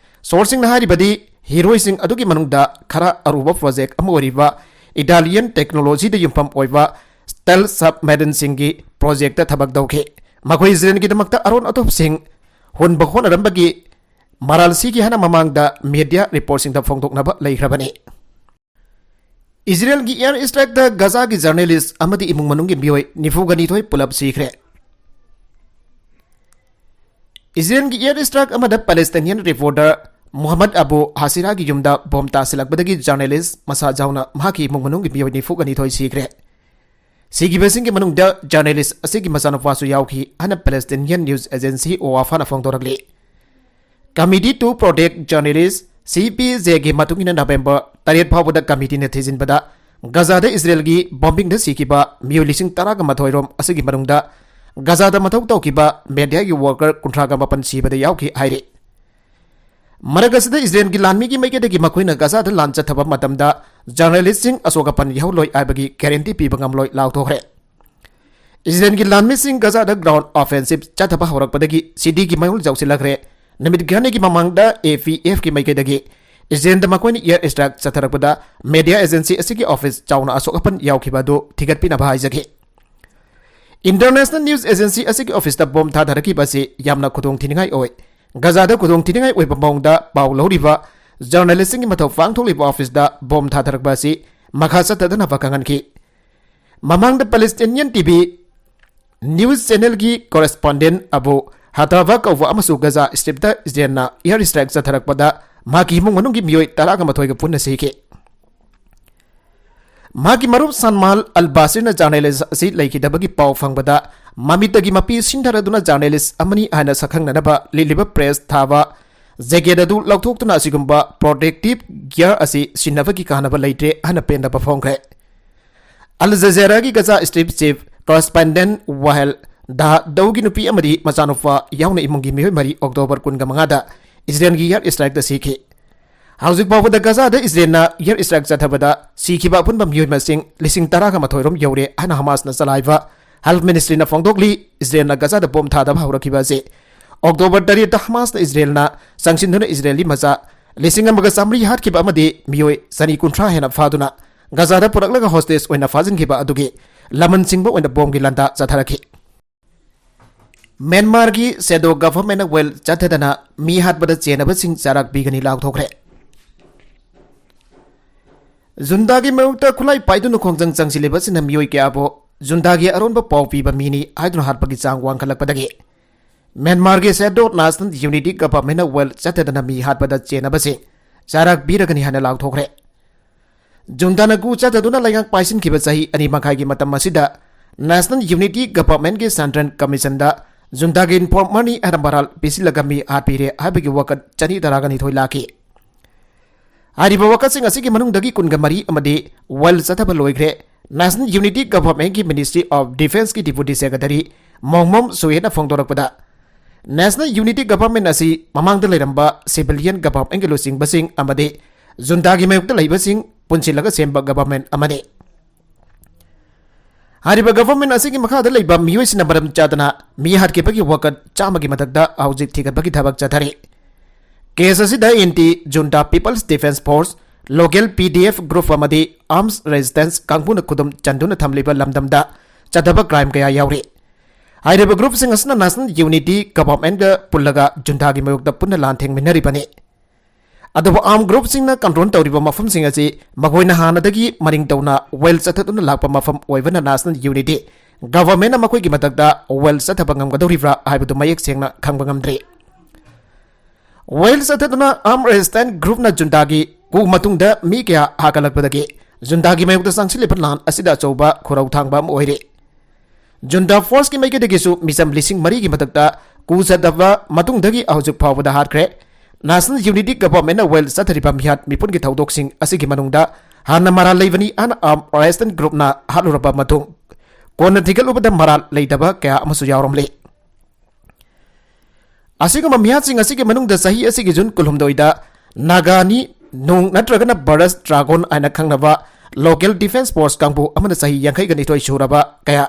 ꯁꯣꯔꯁꯁꯤꯡꯅ ꯍꯥꯏꯔꯤꯕꯗꯤ, ꯍꯤꯔꯣꯏꯁꯤꯡ ꯑꯗꯨꯒꯤ ꯃꯅꯨꯡꯗ ꯈꯔ ꯑꯔꯨꯕ ꯄ꯭ꯔꯣꯖꯦꯛ ꯑꯃ ꯑꯣꯏꯔꯤꯕ Italian technologyꯗ ꯌꯨꯝꯐꯝ ꯑꯣꯏꯕ stealth submarineꯁꯤꯡꯒꯤ ꯄ꯭ꯔꯣꯖꯦꯛꯇ ꯊꯕꯛ ꯇꯧꯈꯤ꯫ ꯃꯈꯣꯏ ꯏꯖꯔꯦꯜꯒꯤꯗꯃꯛꯇ ꯑꯔꯣꯟ ꯑꯊꯨꯞꯁꯤꯡ ꯍꯨꯟꯕ ꯍꯣꯠꯅꯔꯝꯕꯒꯤ ꯃꯔꯥꯜ ꯁꯤꯒꯤ ꯍꯥꯏꯅ ꯃꯃꯥꯡꯗ media reportꯁꯤꯡꯗ ꯐꯣꯡꯗꯣꯛꯅꯕ ꯂꯩꯈ꯭ꯔꯕꯅꯤ꯫ ꯏꯖꯔꯦꯜꯒꯤ air strikeꯇ ꯒꯖꯥꯒꯤ journalist ꯑꯃꯗꯤ ꯏꯃꯨꯡ ꯃꯅꯨꯡꯒꯤ ꯃꯤꯑꯣꯏ ꯅꯤꯐꯨꯒ ꯅꯤꯊꯣꯏ ꯄꯨꯂꯞ ꯁꯤꯈ꯭ꯔꯦ꯫ ꯏꯖꯔꯦꯜꯒꯤ air strike ꯑꯃꯗ Palestinian reporter ꯃꯨꯍꯝꯃꯗ ꯑꯕꯨ ꯍꯥꯁꯤꯔꯥꯒꯤ ꯌꯨꯝꯗ ꯕꯣꯝ ꯇꯥꯁꯤꯜꯂꯛꯄꯗꯒꯤ journalist ꯃꯁꯥ ꯌꯥꯎꯅ ꯃꯍꯥꯛꯀꯤ ꯏꯃꯨꯡ ꯃꯅꯨꯡꯒꯤ ꯃꯤꯑꯣꯏ ꯅꯤꯐꯨꯒ ꯅꯤꯊꯣꯏ ꯁꯤꯈ꯭ꯔꯦ꯫ ꯁꯤꯈꯤꯕꯁꯤꯡꯒꯤ ꯃꯅꯨꯡꯗ journalist ꯑꯁꯤꯒꯤ ꯃꯆꯥꯅꯨꯄꯥꯁꯨ ꯌꯥꯎꯈꯤ ꯍꯥꯏꯅ Palestinian news agency ꯋꯥꯐꯥꯅ ꯐꯣꯡꯗꯣꯔꯛꯂꯤ꯫ Committee to Protect Journalists, ꯁꯤ ꯄꯤ ꯖꯦꯒꯤ ꯃꯇꯨꯡ ꯏꯟꯅ ꯅꯕꯦꯝꯕꯔ ꯇꯔꯦꯠ ꯐꯥꯎꯕꯗ committeeꯅ ꯊꯤꯖꯤꯟꯕꯗ ꯒꯖꯥꯗ ꯏꯖꯔꯦꯜꯒꯤ ꯕꯣꯝꯕꯤꯡꯗ ꯁꯤꯈꯤꯕ ꯃꯤꯑꯣꯏ ꯂꯤꯁꯤꯡ ꯇꯔꯥꯒ ꯃꯥꯊꯣꯏ ꯔꯣꯝ ꯑꯁꯤꯒꯤ ꯃꯅꯨꯡꯗ ꯒꯖꯥꯗ ꯃꯊꯧ ꯇꯧꯈꯤꯕ mediaꯒꯤ worker ꯀꯨꯟꯊ꯭ꯔꯥꯒ ꯃꯥꯄꯟ ꯁꯤꯕꯗ ꯌꯥꯎꯈꯤ ꯍꯥꯏꯔꯤ꯫ ꯃꯔꯛ ꯑꯁꯤꯗ ꯏꯖꯔꯦꯜꯒꯤ ꯂꯥꯟꯃꯤꯒꯤ ꯃꯥꯏꯀꯩꯗꯒꯤ ꯃꯈꯣꯏꯅ ꯒꯖꯥꯗ ꯂꯥꯟ ꯆꯠꯊꯕ ꯃꯇꯝꯗ journalistꯁꯤꯡ ꯑꯁꯣꯛ ꯑꯄꯟ ꯌꯥꯎꯍꯜꯂꯣꯏ ꯍꯥꯏꯕꯒꯤ guarantee ꯄꯤꯕ ꯉꯝꯂꯣꯏ ꯂꯥꯎꯊꯣꯛꯈ꯭ꯔꯦ꯫ ꯏꯖꯔꯦꯜꯒꯤ ꯂꯥꯟꯃꯤꯁꯤꯡ ꯒꯖꯥꯗ ground offensive ꯆꯠꯊꯕ ꯍꯧꯔꯛꯄꯗꯒꯤ cityꯒꯤ ꯃꯌꯣꯜ ꯌꯧꯁꯤꯜꯂꯛꯈ꯭ꯔꯦ꯫ ꯅꯨꯃꯤꯠ ꯈꯔꯅꯤꯒꯤ ꯃꯃꯥꯡꯗ APFꯀꯤ ꯃꯥꯏꯀꯩꯗꯒꯤ ꯏꯖꯔꯦꯜꯗ ꯃꯈꯣꯏꯅ air strike ꯆꯠꯊꯔꯛꯄꯗ media agency ꯑꯁꯤꯒꯤ office ꯆꯥꯎꯅ ꯑꯁꯣꯛ ꯑꯄꯟ ꯌꯥꯎꯈꯤꯕ ꯑꯗꯨ ꯊꯤꯒꯠꯄꯤꯅꯕ ꯍꯥꯏꯖꯈꯤ꯫ International news agency ꯑꯁꯤꯒꯤ officeꯇ ꯕꯣꯝ ꯊꯥꯗꯔꯛꯈꯤꯕ ꯑꯁꯤ ꯌꯥꯝꯅ ꯈꯨꯗꯣꯡꯊꯤꯅꯤꯡꯉꯥꯏ ꯑꯣꯏ꯫ ꯒꯖꯥꯗ ꯈꯨꯗꯣꯡꯊꯤꯅꯤꯡꯉꯥꯏ ꯑꯣꯏꯕ ꯃꯑꯣꯡꯗ ꯄꯥꯎ ꯂꯧꯔꯤꯕ journalistꯁꯤꯡꯒꯤ ꯃꯊꯧ ꯄꯥꯡꯊꯣꯛꯂꯤꯕ officeꯇ ꯕꯣꯝ ꯊꯥꯗꯔꯛꯄ ꯑꯁꯤ ꯃꯈꯥ ꯆꯠꯊꯗꯅꯕ ꯈꯪꯍꯟꯈꯤ꯫ ꯃꯃꯥꯡꯗ Palestinian TV news channelꯒꯤ correspondent ꯑꯕꯨ ꯍꯇꯥꯕ ꯀꯧꯕ ꯑꯃꯁꯨ ꯒꯖꯥ Stripꯇ ꯏꯖꯔꯦꯜꯅ air strike ꯆꯠꯊꯔꯛꯄꯗ ꯃꯍꯥꯛꯀꯤ ꯏꯃꯨꯡ ꯃꯅꯨꯡꯒꯤ ꯃꯤꯑꯣꯏ ꯇꯔꯥꯒ ꯃꯥꯊꯣꯏꯒ ꯄꯨꯟꯅ ꯁꯤꯈꯤ꯫ ꯃꯍꯥꯛꯀꯤ ꯃꯔꯨꯞ ꯁꯟꯃꯥꯜ ꯑꯜ ꯕꯥꯁꯤꯔꯅ journalist ꯑꯁꯤ ꯂꯩꯈꯤꯗꯕꯒꯤ ꯄꯥꯎ ꯐꯪꯕꯗ ꯃꯃꯤꯠꯇꯒꯤ ꯃꯄꯤ ꯁꯤꯟꯊꯔꯗꯨꯅ journalist ꯑꯃꯅꯤ ꯍꯥꯏꯅ ꯁꯛꯈꯪꯅꯅꯕ ꯂꯤꯠꯂꯤꯕ press ꯊꯥꯕ jacket ꯑꯗꯨ ꯂꯧꯊꯣꯛꯇꯨꯅ ꯑꯁꯤꯒꯨꯝꯕ protective gear ꯑꯁꯤ ꯁꯤꯖꯤꯟꯅꯕꯒꯤ ꯀꯥꯟꯅꯕ ꯂꯩꯇ꯭ꯔꯦ ꯍꯥꯏꯅ ꯄꯦꯟꯗꯕ ꯐꯣꯡꯈ꯭ꯔꯦ꯫ Al Jazeeraꯒꯤ ꯒꯖꯥ Strip chief correspondent ꯋꯥꯍꯦꯜ ꯗꯍꯗꯧꯒꯤ ꯅꯨꯄꯤ ꯑꯃꯗꯤ ꯃꯆꯥꯅꯨꯄꯥ ꯌꯥꯎꯅ ꯏꯃꯨꯡꯒꯤ ꯃꯤꯑꯣꯏ ꯃꯔꯤ October ꯀꯨꯟꯒ ꯃꯉꯥꯗ ꯏꯖꯔꯦꯜꯒꯤ air strikeꯇ ꯁꯤꯈꯤ꯫ ꯍꯧꯖꯤꯛ ꯐꯥꯎꯕꯗ ꯒꯖꯥꯗ ꯏꯖꯔꯦꯜꯅ air strike ꯆꯠꯊꯕꯗ ꯁꯤꯈꯤꯕ ꯑꯄꯨꯟꯕ ꯃꯤꯑꯣꯏ ꯃꯁꯤꯡ ꯂꯤꯁꯤꯡ ꯇꯔꯥꯒ ꯃꯥꯊꯣꯏ ꯔꯣꯝ ꯌꯧꯔꯦ ꯍꯥꯏꯅ ꯍꯃꯥꯁꯅ ꯆꯂꯥꯏꯕ health ministryꯅ ꯐꯣꯡꯗꯣꯛꯂꯤ꯫ ꯏꯖꯔꯦꯜꯅ ꯒꯖꯥꯗ ꯕꯣꯝ ꯊꯥꯗꯕ ꯍꯧꯔꯛꯈꯤꯕ ꯑꯁꯤ October ꯇꯔꯦꯠꯇ ꯍꯃꯥꯁꯅ ꯏꯖꯔꯦꯜꯅ ꯆꯪꯁꯤꯟꯗꯨꯅ ꯏꯖꯔꯦꯜꯒꯤ ꯃꯆꯥ ꯂꯤꯁꯤꯡ ꯑꯃꯒ ꯆꯥꯃꯔꯤ ꯍꯥꯠꯈꯤꯕ ꯑꯃꯗꯤ ꯃꯤꯑꯣꯏ ꯆꯅꯤ ꯀꯨꯟꯊ꯭ꯔꯥ ꯍꯦꯟꯅ ꯐꯥꯗꯨꯅ ꯒꯥꯖꯥꯗ ꯄꯨꯔꯛꯂꯒ ꯍꯣꯁꯇꯦꯖ ꯑꯣꯏꯅ ꯐꯥꯖꯤꯟꯈꯤꯕ ꯑꯗꯨꯒꯤ ꯂꯃꯟ ꯁꯤꯡꯕ ꯑꯣꯏꯅ ꯕꯣꯝꯒꯤ ꯂꯥꯟꯗꯥ ꯆꯠꯊꯔꯛꯈꯤ꯫ ꯃ꯭ꯌꯥꯟꯃꯥꯔꯒꯤ ꯁꯦꯗꯣ ꯒꯚꯔꯟꯃꯦꯟꯅ ꯋꯦꯜ ꯆꯠꯊꯗꯅ ꯃꯤ ꯍꯥꯠꯄꯗ ꯆꯦꯟꯅꯕꯁꯤꯡ ꯆꯥꯔꯥꯛ ꯄꯤꯒꯅꯤ ꯂꯥꯎꯊꯣꯛꯈ꯭ꯔꯦ꯫ ꯖꯨꯟꯇꯥꯒꯤ ꯃꯥꯌꯣꯛꯇ ꯈꯨꯠꯂꯥꯏ ꯄꯥꯏꯗꯨꯅ ꯈꯣꯡꯖꯪ ꯆꯪꯁꯤꯜꯂꯤꯕꯁꯤꯅ ꯃꯤꯑꯣꯏ ꯀꯌꯥꯕꯨ ꯖꯨꯟꯇꯥꯒꯤ ꯑꯔꯣꯟꯕ ꯄꯥꯎ ꯄꯤꯕ ꯃꯤꯅꯤ ꯍꯥꯏꯗꯨꯅ ꯍꯥꯠꯄꯒꯤ ꯆꯥꯡ ꯋꯥꯡꯈꯠꯂꯛꯄꯗꯒꯤ ꯃ꯭ꯌꯥꯟꯃꯥꯔꯒꯤ ꯁꯦꯗꯣ ꯅꯦꯁꯅꯦꯜ ꯌꯨꯅꯤꯇꯤ ꯒꯚꯔꯟꯃꯦꯟꯅ ꯋꯦꯜ ꯆꯠꯊꯗꯅ ꯃꯤ ꯍꯥꯠꯄꯗ ꯆꯦꯟꯅꯕꯁꯤꯡ ꯆꯥꯔꯥꯛ ꯄꯤꯔꯒꯅꯤ ꯍꯥꯏꯅ ꯂꯥꯎꯊꯣꯛꯈ꯭ꯔꯦ꯫ ꯖꯨꯟꯇꯥꯅ ꯀꯨ ꯆꯠꯊꯗꯨꯅ ꯂꯩꯉꯥꯛ ꯄꯥꯏꯁꯤꯟꯈꯤꯕ ꯆꯍꯤ ꯑꯅꯤ ꯃꯈꯥꯏꯒꯤ ꯃꯇꯝ ꯑꯁꯤꯗ ꯅꯦꯁꯅꯦꯜ ꯌꯨꯅꯤꯇꯤ ꯒꯚꯔꯟꯃꯦꯟꯒꯤ ꯁꯦꯟꯇ꯭ꯔꯦꯜ ꯀꯃꯤꯁꯟꯗ ꯖꯨꯟꯇꯥꯒꯤ ꯏꯟꯐꯣꯔꯃꯔꯅꯤ ꯍꯥꯏꯅ ꯃꯔꯥꯜ ꯄꯤꯁꯤꯜꯂꯒ ꯃꯤ ꯍꯥꯠꯄꯤꯔꯦ ꯍꯥꯏꯕꯒꯤ ꯋꯥꯀꯠ ꯆꯅꯤ ꯇꯔꯥꯒ ꯅꯤꯊꯣꯏ ꯂꯥꯛꯈꯤ꯫ ꯍꯥꯏꯔꯤꯕ ꯋꯥꯀꯠꯁꯤꯡ ꯑꯁꯤꯒꯤ ꯃꯅꯨꯡꯗꯒꯤ ꯀꯨꯟꯒ ꯃꯔꯤ ꯑꯃꯗꯤ ꯋꯦꯜ ꯆꯠꯊꯕ ꯂꯣꯏꯈ꯭ꯔꯦ꯫ ꯅꯦꯁꯅꯦꯜ ꯌꯨꯅꯤꯇꯤ ꯒꯚꯔꯟꯃꯦꯟꯒꯤ ꯃꯤꯅꯤꯁꯇ꯭ꯔꯤ ꯑꯣꯐ ꯗꯤꯐꯦꯟꯁꯀꯤ ꯗꯤꯄꯨꯇꯤ ꯁꯦꯀ꯭ꯔꯦꯇꯔꯤ ꯃꯣꯡꯃꯣꯝ ꯁꯨꯌꯦꯅ ꯐꯣꯡꯗꯣꯔꯛꯄꯗ, ꯅꯦꯁꯅꯦꯜ ꯌꯨꯅꯤꯇꯤ ꯒꯚꯔꯟꯃꯦꯟ ꯑꯁꯤ ꯃꯃꯥꯡꯗ ꯂꯩꯔꯝꯕ ꯁꯤꯚꯤꯂꯤꯌꯟ ꯒꯚꯔꯟꯃꯦꯟꯒꯤ ꯂꯨꯆꯤꯡꯕꯁꯤꯡ ꯑꯃꯗꯤ ꯖꯨꯟꯇꯥꯒꯤ ꯃꯥꯌꯣꯛꯇ ꯂꯩꯕꯁꯤꯡ ꯄꯨꯟꯁꯤꯜꯂꯒ ꯁꯦꯝꯕ ꯒꯚꯔꯟꯃꯦꯟ ꯑꯃꯅꯤ꯫ ꯍꯥꯏꯔꯤꯕ ꯒꯚꯔꯟꯃꯦꯟ ꯑꯁꯤꯒꯤ ꯃꯈꯥꯗ ꯂꯩꯕ ꯃꯤꯑꯣꯏꯁꯤꯡꯅ ꯃꯔꯝ ꯆꯥꯗꯅ ꯃꯤ ꯍꯥꯠꯈꯤꯕꯒꯤ ꯋꯥꯀꯠ ꯆꯥꯝꯃꯒꯤ ꯃꯊꯛꯇ ꯍꯧꯖꯤꯛ ꯊꯤꯒꯠꯄꯒꯤ ꯊꯕꯛ ꯆꯠꯊꯔꯤ꯫ ꯀꯦꯁ ꯑꯁꯤꯗ anti junta people's defence force, local P D F group ꯑꯃꯗꯤ ꯑꯥꯔꯝꯁ ꯔꯦꯖꯤꯁꯇꯦꯟꯁ ꯀꯥꯡꯕꯨꯅ ꯈꯨꯗꯨꯝ ꯆꯟꯗꯨꯅ ꯊꯝꯂꯤꯕ ꯂꯝꯗꯝꯗ ꯆꯠꯊꯕ ꯀ꯭ꯔꯥꯏꯝ ꯀꯌꯥ ꯌꯥꯎꯔꯤ꯫ ꯍꯥꯏꯔꯤꯕ ꯒ꯭ꯔꯨꯞꯁꯤꯡ ꯑꯁꯤꯅ ꯅꯦꯁꯅꯦꯜ ꯌꯨꯅꯤꯇꯤ ꯒꯚꯔꯟꯃꯦꯟꯒ ꯄꯨꯜꯂꯒ ꯖꯨꯟꯇꯥꯒꯤ ꯃꯥꯌꯣꯛꯇ ꯄꯨꯟꯅ ꯂꯥꯟ ꯊꯦꯡꯃꯤꯟꯅꯔꯤꯕꯅꯤ꯫ ꯑꯗꯨꯕꯨ ꯑꯥꯔꯝ ꯒ꯭ꯔꯨꯞꯁꯤꯡꯅ ꯀꯟꯇ꯭ꯔꯣꯜ ꯇꯧꯔꯤꯕ ꯃꯐꯝꯁꯤꯡ ꯑꯁꯤ ꯃꯈꯣꯏꯅ ꯍꯥꯟꯅꯗꯒꯤ ꯃꯔꯤꯡ ꯇꯧꯅ ꯋꯦꯜ ꯆꯠꯊꯗꯨꯅ ꯂꯥꯛꯄ ꯃꯐꯝ ꯑꯣꯏꯕꯅ ꯅꯦꯁꯅꯦꯜ ꯌꯨꯅꯤꯇꯤ ꯒꯚꯔꯟꯃꯦꯟꯅ ꯃꯈꯣꯏꯒꯤ ꯃꯊꯛꯇ ꯋꯦꯜ ꯆꯠꯊꯕ ꯉꯝꯒꯗꯧꯔꯤꯕ꯭ꯔꯥ ꯍꯥꯏꯕꯗꯨ ꯃꯌꯦꯛ ꯁꯦꯡꯅ ꯈꯪꯕ ꯉꯝꯗ꯭ꯔꯤ꯫ ꯋꯦꯜ ꯆꯠꯊꯗꯨꯅ ꯑꯥꯔꯝ ꯔꯦꯖꯤꯁꯇꯦꯟꯁ ꯒ꯭ꯔꯨꯞꯅ ꯖꯨꯟꯇꯥꯒꯤ ꯀꯨ ꯃꯇꯨꯡꯗ ꯃꯤ ꯀꯌꯥ ꯍꯥꯠꯀꯠꯂꯛꯄꯗꯒꯤ ꯖꯨꯟꯇꯥꯒꯤ ꯃꯥꯌꯣꯛꯇ ꯆꯪꯁꯤꯜꯂꯤꯕ ꯂꯥꯟ ꯑꯁꯤꯗ ꯑꯆꯧꯕ ꯈꯨꯔꯧ ꯊꯥꯡꯕ ꯑꯃ ꯑꯣꯏꯔꯤ꯫ ꯖꯨꯟꯇꯥ ꯐꯣꯔꯁꯀꯤ ꯃꯥꯏꯀꯩꯗꯒꯤꯁꯨ ꯃꯤꯆꯝ ꯂꯤꯁꯤꯡ ꯃꯔꯤꯒꯤ ꯃꯊꯛꯇ ꯀꯨ ꯆꯠꯊꯕ ꯃꯇꯨꯡꯗꯒꯤ ꯍꯧꯖꯤꯛ ꯐꯥꯎꯕꯗ ꯍꯥꯠꯈ꯭ꯔꯦ꯫ ꯅꯦꯁꯅꯦꯜ ꯌꯨꯅꯤꯇꯤ ꯒꯚꯔꯟꯃꯦꯟꯅ ꯋꯦꯜ ꯆꯠꯊꯔꯤꯕ ꯃꯤꯍꯥꯠ ꯃꯤꯄꯨꯟꯒꯤ ꯊꯧꯗꯣꯛꯁꯤꯡ ꯑꯁꯤꯒꯤ ꯃꯅꯨꯡꯗ ꯍꯥꯟꯅ ꯃꯔꯥꯜ ꯂꯩꯕꯅꯤ ꯍꯥꯏꯅ ꯑꯥꯔꯝ ꯔꯦꯖꯤꯁꯇꯦꯟꯁ ꯒ꯭ꯔꯨꯞꯅ ꯍꯥꯠꯂꯨꯔꯕ ꯃꯇꯨꯡ ꯀꯣꯟꯅ ꯊꯤꯒꯠꯂꯨꯕꯗ ꯃꯔꯥꯜ ꯂꯩꯇꯕ ꯀꯌꯥ ꯑꯃꯁꯨ ꯌꯥꯎꯔꯝꯂꯤ꯫ ꯑꯁꯤꯒꯨꯝꯕ ꯃꯤꯍꯥꯠꯁꯤꯡ ꯑꯁꯤꯒꯤ ꯃꯅꯨꯡꯗ ꯆꯍꯤ ꯑꯁꯤꯒꯤ ꯖꯨꯟ ꯀꯨꯟꯍꯨꯝꯗꯣꯏꯗ ꯅꯥꯒꯥꯅꯤ ꯅꯨꯡ ꯅꯠꯇ꯭ꯔꯒꯅ ꯕꯔꯁ ꯗ꯭ꯔꯥꯒꯣꯟ ꯍꯥꯏꯅ ꯈꯪꯅꯕ ꯂꯣꯀꯦꯜ ꯗꯤꯐꯦꯟꯁ ꯐꯣꯔꯁ ꯀꯥꯡꯕꯨ ꯑꯃꯅ ꯆꯍꯤ ꯌꯥꯡꯈꯩꯒ ꯅꯤꯊꯣꯏ ꯁꯨꯔꯕ ꯀꯌꯥ,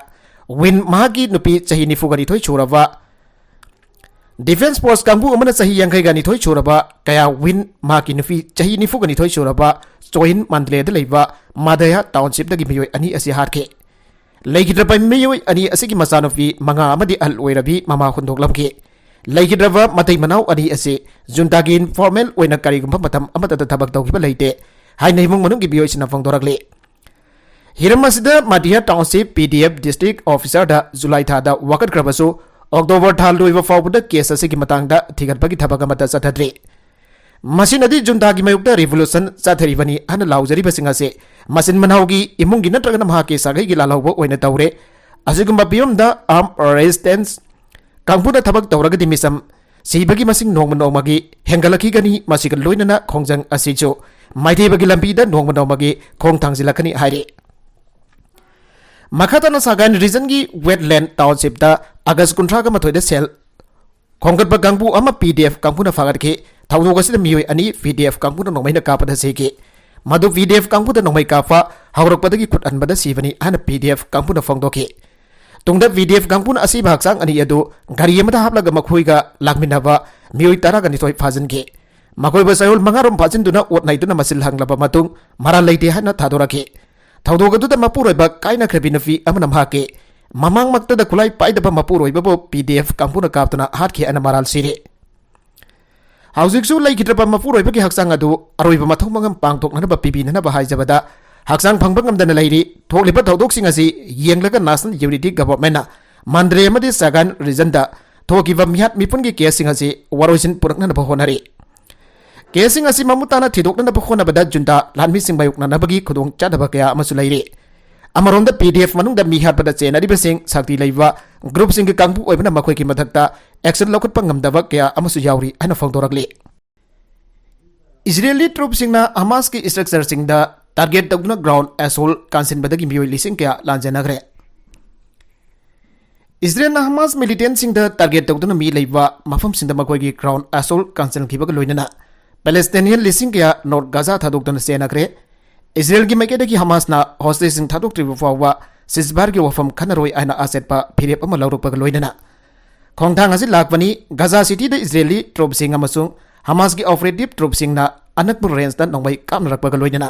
ꯋꯤꯟ ꯃꯍꯥꯛꯀꯤ ꯅꯨꯄꯤ ꯆꯍꯤ ꯅꯤꯐꯨꯒ ꯅꯤꯊꯣꯏ ꯁꯨꯔꯕ Defence Force ꯀꯥꯡꯕꯨ ꯑꯃꯅ ꯆꯍꯤ ꯌꯥꯡꯈꯩꯒ ꯅꯤꯊꯣꯏ ꯁꯨꯔꯕ ꯀꯌꯥ ꯋꯤꯟ, ꯃꯍꯥꯛꯀꯤ ꯅꯨꯄꯤ ꯆꯍꯤ ꯅꯤꯐꯨꯒ ꯅꯤꯊꯣꯏ ꯁꯨꯔꯕ ꯆꯣꯏꯟ, ꯃꯥꯟꯗꯂꯦꯗ ꯂꯩꯕ ꯃꯥꯗꯌꯥ ꯇꯥꯎꯟꯁꯤꯞꯇꯒꯤ ꯃꯤꯑꯣꯏ ꯑꯅꯤ ꯑꯁꯤ ꯍꯥꯠꯈꯤ꯫ ꯂꯩꯈꯤꯗ꯭ꯔꯕ ꯃꯤꯑꯣꯏ ꯑꯅꯤ ꯑꯁꯤꯒꯤ ꯃꯆꯥꯅꯨꯄꯤ ꯃꯉꯥ ꯑꯃꯗꯤ ꯑꯍꯜ ꯑꯣꯏꯔꯕꯤ ꯃꯃꯥ ꯍꯨꯟꯗꯣꯛꯂꯝꯈꯤ꯫ ꯂꯩꯈꯤꯗ꯭ꯔꯕ ꯃꯇꯩ ꯃꯅꯥꯎ ꯑꯅꯤ ꯑꯁꯤ ꯖꯨꯟꯇꯥꯒꯤ ꯏꯟꯐꯣꯔꯃꯦꯜ ꯑꯣꯏꯅ ꯀꯔꯤꯒꯨꯝꯕ ꯃꯇꯝ ꯑꯃꯠꯇꯗ ꯊꯕꯛ ꯇꯧꯈꯤꯕ ꯂꯩꯇꯦ ꯍꯥꯏꯅ ꯏꯃꯨꯡ ꯃꯅꯨꯡꯒꯤ ꯃꯤꯑꯣꯏꯁꯤꯡꯅ ꯐꯣꯡꯗꯣꯔꯛꯂꯤ꯫ ꯍꯤꯔꯝ ꯑꯁꯤꯗ Madaya township P D F district officerꯗ ꯖꯨꯂꯥꯏ ꯊꯥꯗ ꯋꯥꯀꯠꯈ꯭ꯔꯕꯁꯨ, ꯑꯣꯛꯇꯣꯕꯔ ꯊꯥ ꯂꯣꯏꯕ ꯐꯥꯎꯕꯗ ꯀꯦꯁ ꯑꯁꯤꯒꯤ ꯃꯇꯥꯡꯗ ꯊꯤꯒꯠꯄꯒꯤ ꯊꯕꯛ ꯑꯃꯠꯇ ꯆꯠꯊꯗ꯭ꯔꯤ꯫ ꯃꯁꯤꯅꯗꯤ ꯖꯨꯟꯇꯥꯒꯤ ꯃꯥꯌꯣꯛꯇ ꯔꯤꯚꯣꯂꯨꯁꯟ ꯆꯠꯊꯔꯤꯕꯅꯤ ꯍꯥꯏꯅ ꯂꯥꯎꯖꯔꯤꯕꯁꯤꯡ ꯑꯁꯤ ꯃꯆꯤꯟ ꯃꯅꯥꯎꯒꯤ ꯏꯃꯨꯡꯒꯤ ꯅꯠꯇ꯭ꯔꯒꯅ ꯃꯍꯥꯛꯀꯤ ꯁꯥꯒꯩꯒꯤ ꯂꯥꯜꯍꯧꯕ ꯑꯣꯏꯅ ꯇꯧꯔꯦ꯫ ꯑꯁꯤꯒꯨꯝꯕ ꯐꯤꯕꯝꯗ armed resistance ꯀꯥꯡꯕꯨꯅ ꯊꯕꯛ ꯇꯧꯔꯒꯗꯤ ꯃꯤꯆꯝ ꯁꯤꯕꯒꯤ ꯃꯁꯤꯡ ꯅꯣꯡꯃ ꯅꯣꯡꯃꯒꯤ ꯍꯦꯟꯒꯠꯂꯛꯈꯤꯒꯅꯤ꯫ ꯃꯁꯤꯒ ꯂꯣꯏꯅꯅ ꯈꯣꯡꯖꯪ ꯑꯁꯤꯁꯨ ꯃꯥꯏꯊꯤꯕꯒꯤ ꯂꯝꯕꯤꯗ ꯅꯣꯡꯃ ꯅꯣꯡꯃꯒꯤ ꯈꯣꯡ ꯊꯥꯡꯖꯤꯜꯂꯛꯀꯅꯤ ꯍꯥꯏꯔꯤ꯫ ꯃꯈꯥ ꯇꯥꯅ ꯁꯥꯒꯥꯏꯟ ꯔꯤꯖꯟꯒꯤ ꯋꯦꯠꯂꯦꯟ ꯇꯥꯎꯟꯁꯤꯞꯇ ꯑꯥꯒꯁ ꯀꯨꯟꯊ꯭ꯔꯥꯒ ꯃꯥꯊꯣꯏꯗ ꯁꯦꯜ ꯈꯣꯝꯒꯠꯄ ꯀꯥꯡꯕꯨ ꯑꯃ P D F ꯀꯥꯡꯕꯨꯅ ꯐꯥꯒꯠꯈꯤ꯫ ꯊꯧꯗꯣꯛ ꯑꯁꯤꯗ ꯃꯤꯑꯣꯏ ꯑꯅꯤ P D F ꯀꯥꯡꯕꯨꯅ ꯅꯣꯡꯃꯩꯅ ꯀꯥꯞꯄꯗ ꯁꯤꯈꯤ꯫ ꯃꯗꯨ P D F ꯀꯥꯡꯕꯨꯅ ꯅꯣꯡꯃꯩ ꯀꯥꯞꯄ ꯍꯧꯔꯛꯄꯗꯒꯤ ꯈꯨꯠ ꯍꯟꯕꯗ ꯁꯤꯕꯅꯤ ꯍꯥꯏꯅ P D F ꯀꯥꯡꯕꯨꯅ ꯐꯣꯡꯗꯣꯛꯈꯤ꯫ ꯇꯨꯡꯗ P D F ꯀꯥꯡꯕꯨꯅ ꯑꯁꯤꯕ ꯍꯛꯆꯥꯡ ꯑꯅꯤ ꯑꯗꯨ ꯒꯥꯔꯤ ꯑꯃꯗ ꯍꯥꯞꯂꯒ ꯃꯈꯣꯏꯒ ꯂꯥꯛꯃꯤꯟꯅꯕ ꯃꯤꯑꯣꯏ ꯇꯔꯥꯒ ꯅꯤꯊꯣꯏ ꯐꯥꯖꯤꯟꯈꯤ꯫ ꯃꯈꯣꯏꯕꯨ ꯆꯌꯣꯜ ꯃꯉꯥꯔꯣꯝ ꯐꯥꯖꯤꯟꯗꯨꯅ ꯑꯣꯠ ꯅꯩꯗꯨꯅ ꯃꯁꯤꯜ ꯍꯪꯂꯕ ꯃꯇꯨꯡ ꯃꯔꯥꯜ ꯂꯩꯇꯦ ꯍꯥꯏꯅ ꯊꯥꯗꯣꯔꯛꯈꯤ꯫ ꯊꯧꯗꯣꯛ ꯑꯗꯨꯗ ꯃꯄꯨꯔꯣꯏꯕ ꯀꯥꯏꯅꯈ꯭ꯔꯕꯤ ꯅꯨꯄꯤ ꯑꯃꯅ ꯃꯍꯥꯛꯀꯤ ꯃꯃꯥꯡꯃꯛꯇꯗ ꯈꯨꯠꯂꯥꯏ ꯄꯥꯏꯗꯕ ꯃꯄꯨꯔꯣꯏꯕꯕꯨ P D F ꯀꯥꯡꯕꯨꯅ ꯀꯥꯞꯇꯨꯅ ꯍꯥꯠꯈꯤ ꯍꯥꯏꯅ ꯃꯔꯥꯜ ꯁꯤꯔꯤ꯫ ꯍꯧꯖꯤꯛꯁꯨ ꯂꯩꯈꯤꯗ꯭ꯔꯕ ꯃꯄꯨꯔꯣꯏꯕꯒꯤ ꯍꯛꯆꯥꯡ ꯑꯗꯨ ꯑꯔꯣꯏꯕ ꯃꯊꯧ ꯃꯉꯝ ꯄꯥꯡꯊꯣꯛꯅꯅꯕ ꯄꯤꯕꯤꯅꯅꯕ ꯍꯥꯏꯖꯕꯗ ꯍꯛꯆꯥꯡ ꯐꯪꯕ ꯉꯝꯗꯅ ꯂꯩꯔꯤ꯫ ꯊꯣꯛꯂꯤꯕ ꯊꯧꯗꯣꯛꯁꯤꯡ ꯑꯁꯤ ꯌꯦꯡꯂꯒ National Unity Governmentꯅ ꯃꯥꯟꯗ꯭ꯔꯦ ꯑꯃꯗꯤ ꯁꯥꯒꯥꯟ ꯔꯤꯖꯟꯗ ꯊꯣꯛꯈꯤꯕ ꯃꯤꯍꯥꯠ ꯃꯤꯄꯨꯟꯒꯤ ꯀꯦꯁꯁꯤꯡ ꯑꯁꯤ ꯋꯥꯔꯣꯏꯁꯤꯟ ꯄꯨꯔꯛꯅꯅꯕ ꯍꯣꯠꯅꯔꯤ꯫ ꯀꯦꯁꯁꯤꯡ ꯑꯁꯤ ꯃꯃꯨꯠ ꯇꯥꯅ ꯊꯤꯗꯣꯛꯅꯅꯕ ꯍꯣꯠꯅꯕꯗ ꯖꯨꯟꯇꯥ ꯂꯥꯟꯃꯤꯁꯤꯡ ꯃꯥꯌꯣꯛꯅꯅꯕꯒꯤ ꯈꯨꯗꯣꯡꯆꯥꯗꯕ ꯀꯌꯥ ꯑꯃꯁꯨ ꯂꯩꯔꯤ꯫ ꯑꯃꯔꯣꯝꯗ P D F ꯃꯅꯨꯡꯗ ꯃꯤ ꯍꯥꯠꯄꯗ ꯆꯦꯟꯅꯔꯤꯕꯁꯤꯡ ꯁꯛꯇꯤ ꯂꯩꯕ ꯒ꯭ꯔꯨꯞꯁꯤꯡꯒꯤ ꯀꯥꯡꯕꯨ ꯑꯣꯏꯕꯅ ꯃꯈꯣꯏꯒꯤ ꯃꯊꯛꯇ action ꯂꯧꯈꯠꯄ ꯉꯝꯗꯕ ꯀꯌꯥ ꯑꯃꯁꯨ ꯌꯥꯎꯔꯤ ꯍꯥꯏꯅ ꯐꯣꯡꯗꯣꯔꯛꯂꯤ꯫ ꯏꯖꯔꯦꯜꯂꯤ ꯇ꯭ꯔꯨꯞꯁꯤꯡꯅ ꯍꯃꯥꯁꯀꯤ ꯏꯁꯇ꯭ꯔꯛꯆꯔꯁꯤꯡꯗ ꯇꯥꯔꯒꯦꯠ ꯇꯧꯗꯨꯅ ꯒ꯭ꯔꯥꯎꯟ ꯑꯦꯁꯣꯜ ꯀꯥꯟꯁꯤꯟꯕꯗꯒꯤ ꯃꯤꯑꯣꯏ ꯂꯤꯁꯤꯡ ꯀꯌꯥ ꯂꯥꯟꯖꯦꯟꯅꯈ꯭ꯔꯦ꯫ ꯏꯖꯔꯦꯜꯅ ꯍꯃꯥꯁ ꯃꯤꯂꯤꯇꯦꯟꯁꯤꯡꯗ ꯇꯥꯔꯒꯦꯠ ꯇꯧꯗꯨꯅ ꯃꯤ ꯂꯩꯕ ꯃꯐꯝꯁꯤꯡꯗ ꯃꯈꯣꯏꯒꯤ ꯒ꯭ꯔꯥꯎꯟ ꯑꯦꯁꯣꯜ ꯀꯥꯟꯁꯤꯟꯈꯤꯕꯒ ꯂꯣꯏꯅꯅ ꯄꯦꯂꯦꯁꯇꯥꯏꯅꯤꯌꯟ ꯂꯤꯁꯤꯡ ꯀꯌꯥ ꯅꯣꯔꯠ ꯒꯥꯖꯥ ꯊꯥꯗꯣꯛꯇꯨꯅ ꯆꯦꯟꯅꯈ꯭ꯔꯦ꯫ ꯏꯖꯔꯦꯜꯒꯤ ꯃꯥꯏꯀꯩꯗꯒꯤ ꯍꯃꯥꯁꯅ ꯍꯣꯁꯇꯦꯖꯁꯤꯡ ꯊꯥꯗꯣꯛꯇ꯭ꯔꯤꯕ ꯐꯥꯎꯕ ꯁꯤꯖꯐꯥꯌꯔꯒꯤ ꯋꯥꯐꯝ ꯈꯟꯅꯔꯣꯏ ꯍꯥꯏꯅ ꯑꯆꯦꯠꯄ ꯐꯤꯔꯦꯞ ꯑꯃ ꯂꯧꯔꯛꯄꯒ ꯂꯣꯏꯅꯅ ꯈꯣꯡꯊꯥꯡ ꯑꯁꯤ ꯂꯥꯛꯄꯅꯤ ꯒꯖꯥ ꯁꯤꯇꯤꯗ ꯏꯖꯔꯦꯂꯤ ꯇ꯭ꯔꯨꯞꯁꯤꯡ ꯑꯃꯁꯨꯡ ꯍꯃꯥꯁꯀꯤ ꯑꯣꯄꯔꯦꯇꯤꯚ ꯇ꯭ꯔꯨꯞꯁꯤꯡꯅ ꯑꯅꯛꯄ ꯔꯦꯟꯖꯇ ꯅꯣꯡꯃꯩ ꯀꯥꯞꯅꯔꯛꯄꯒ ꯂꯣꯏꯅꯅ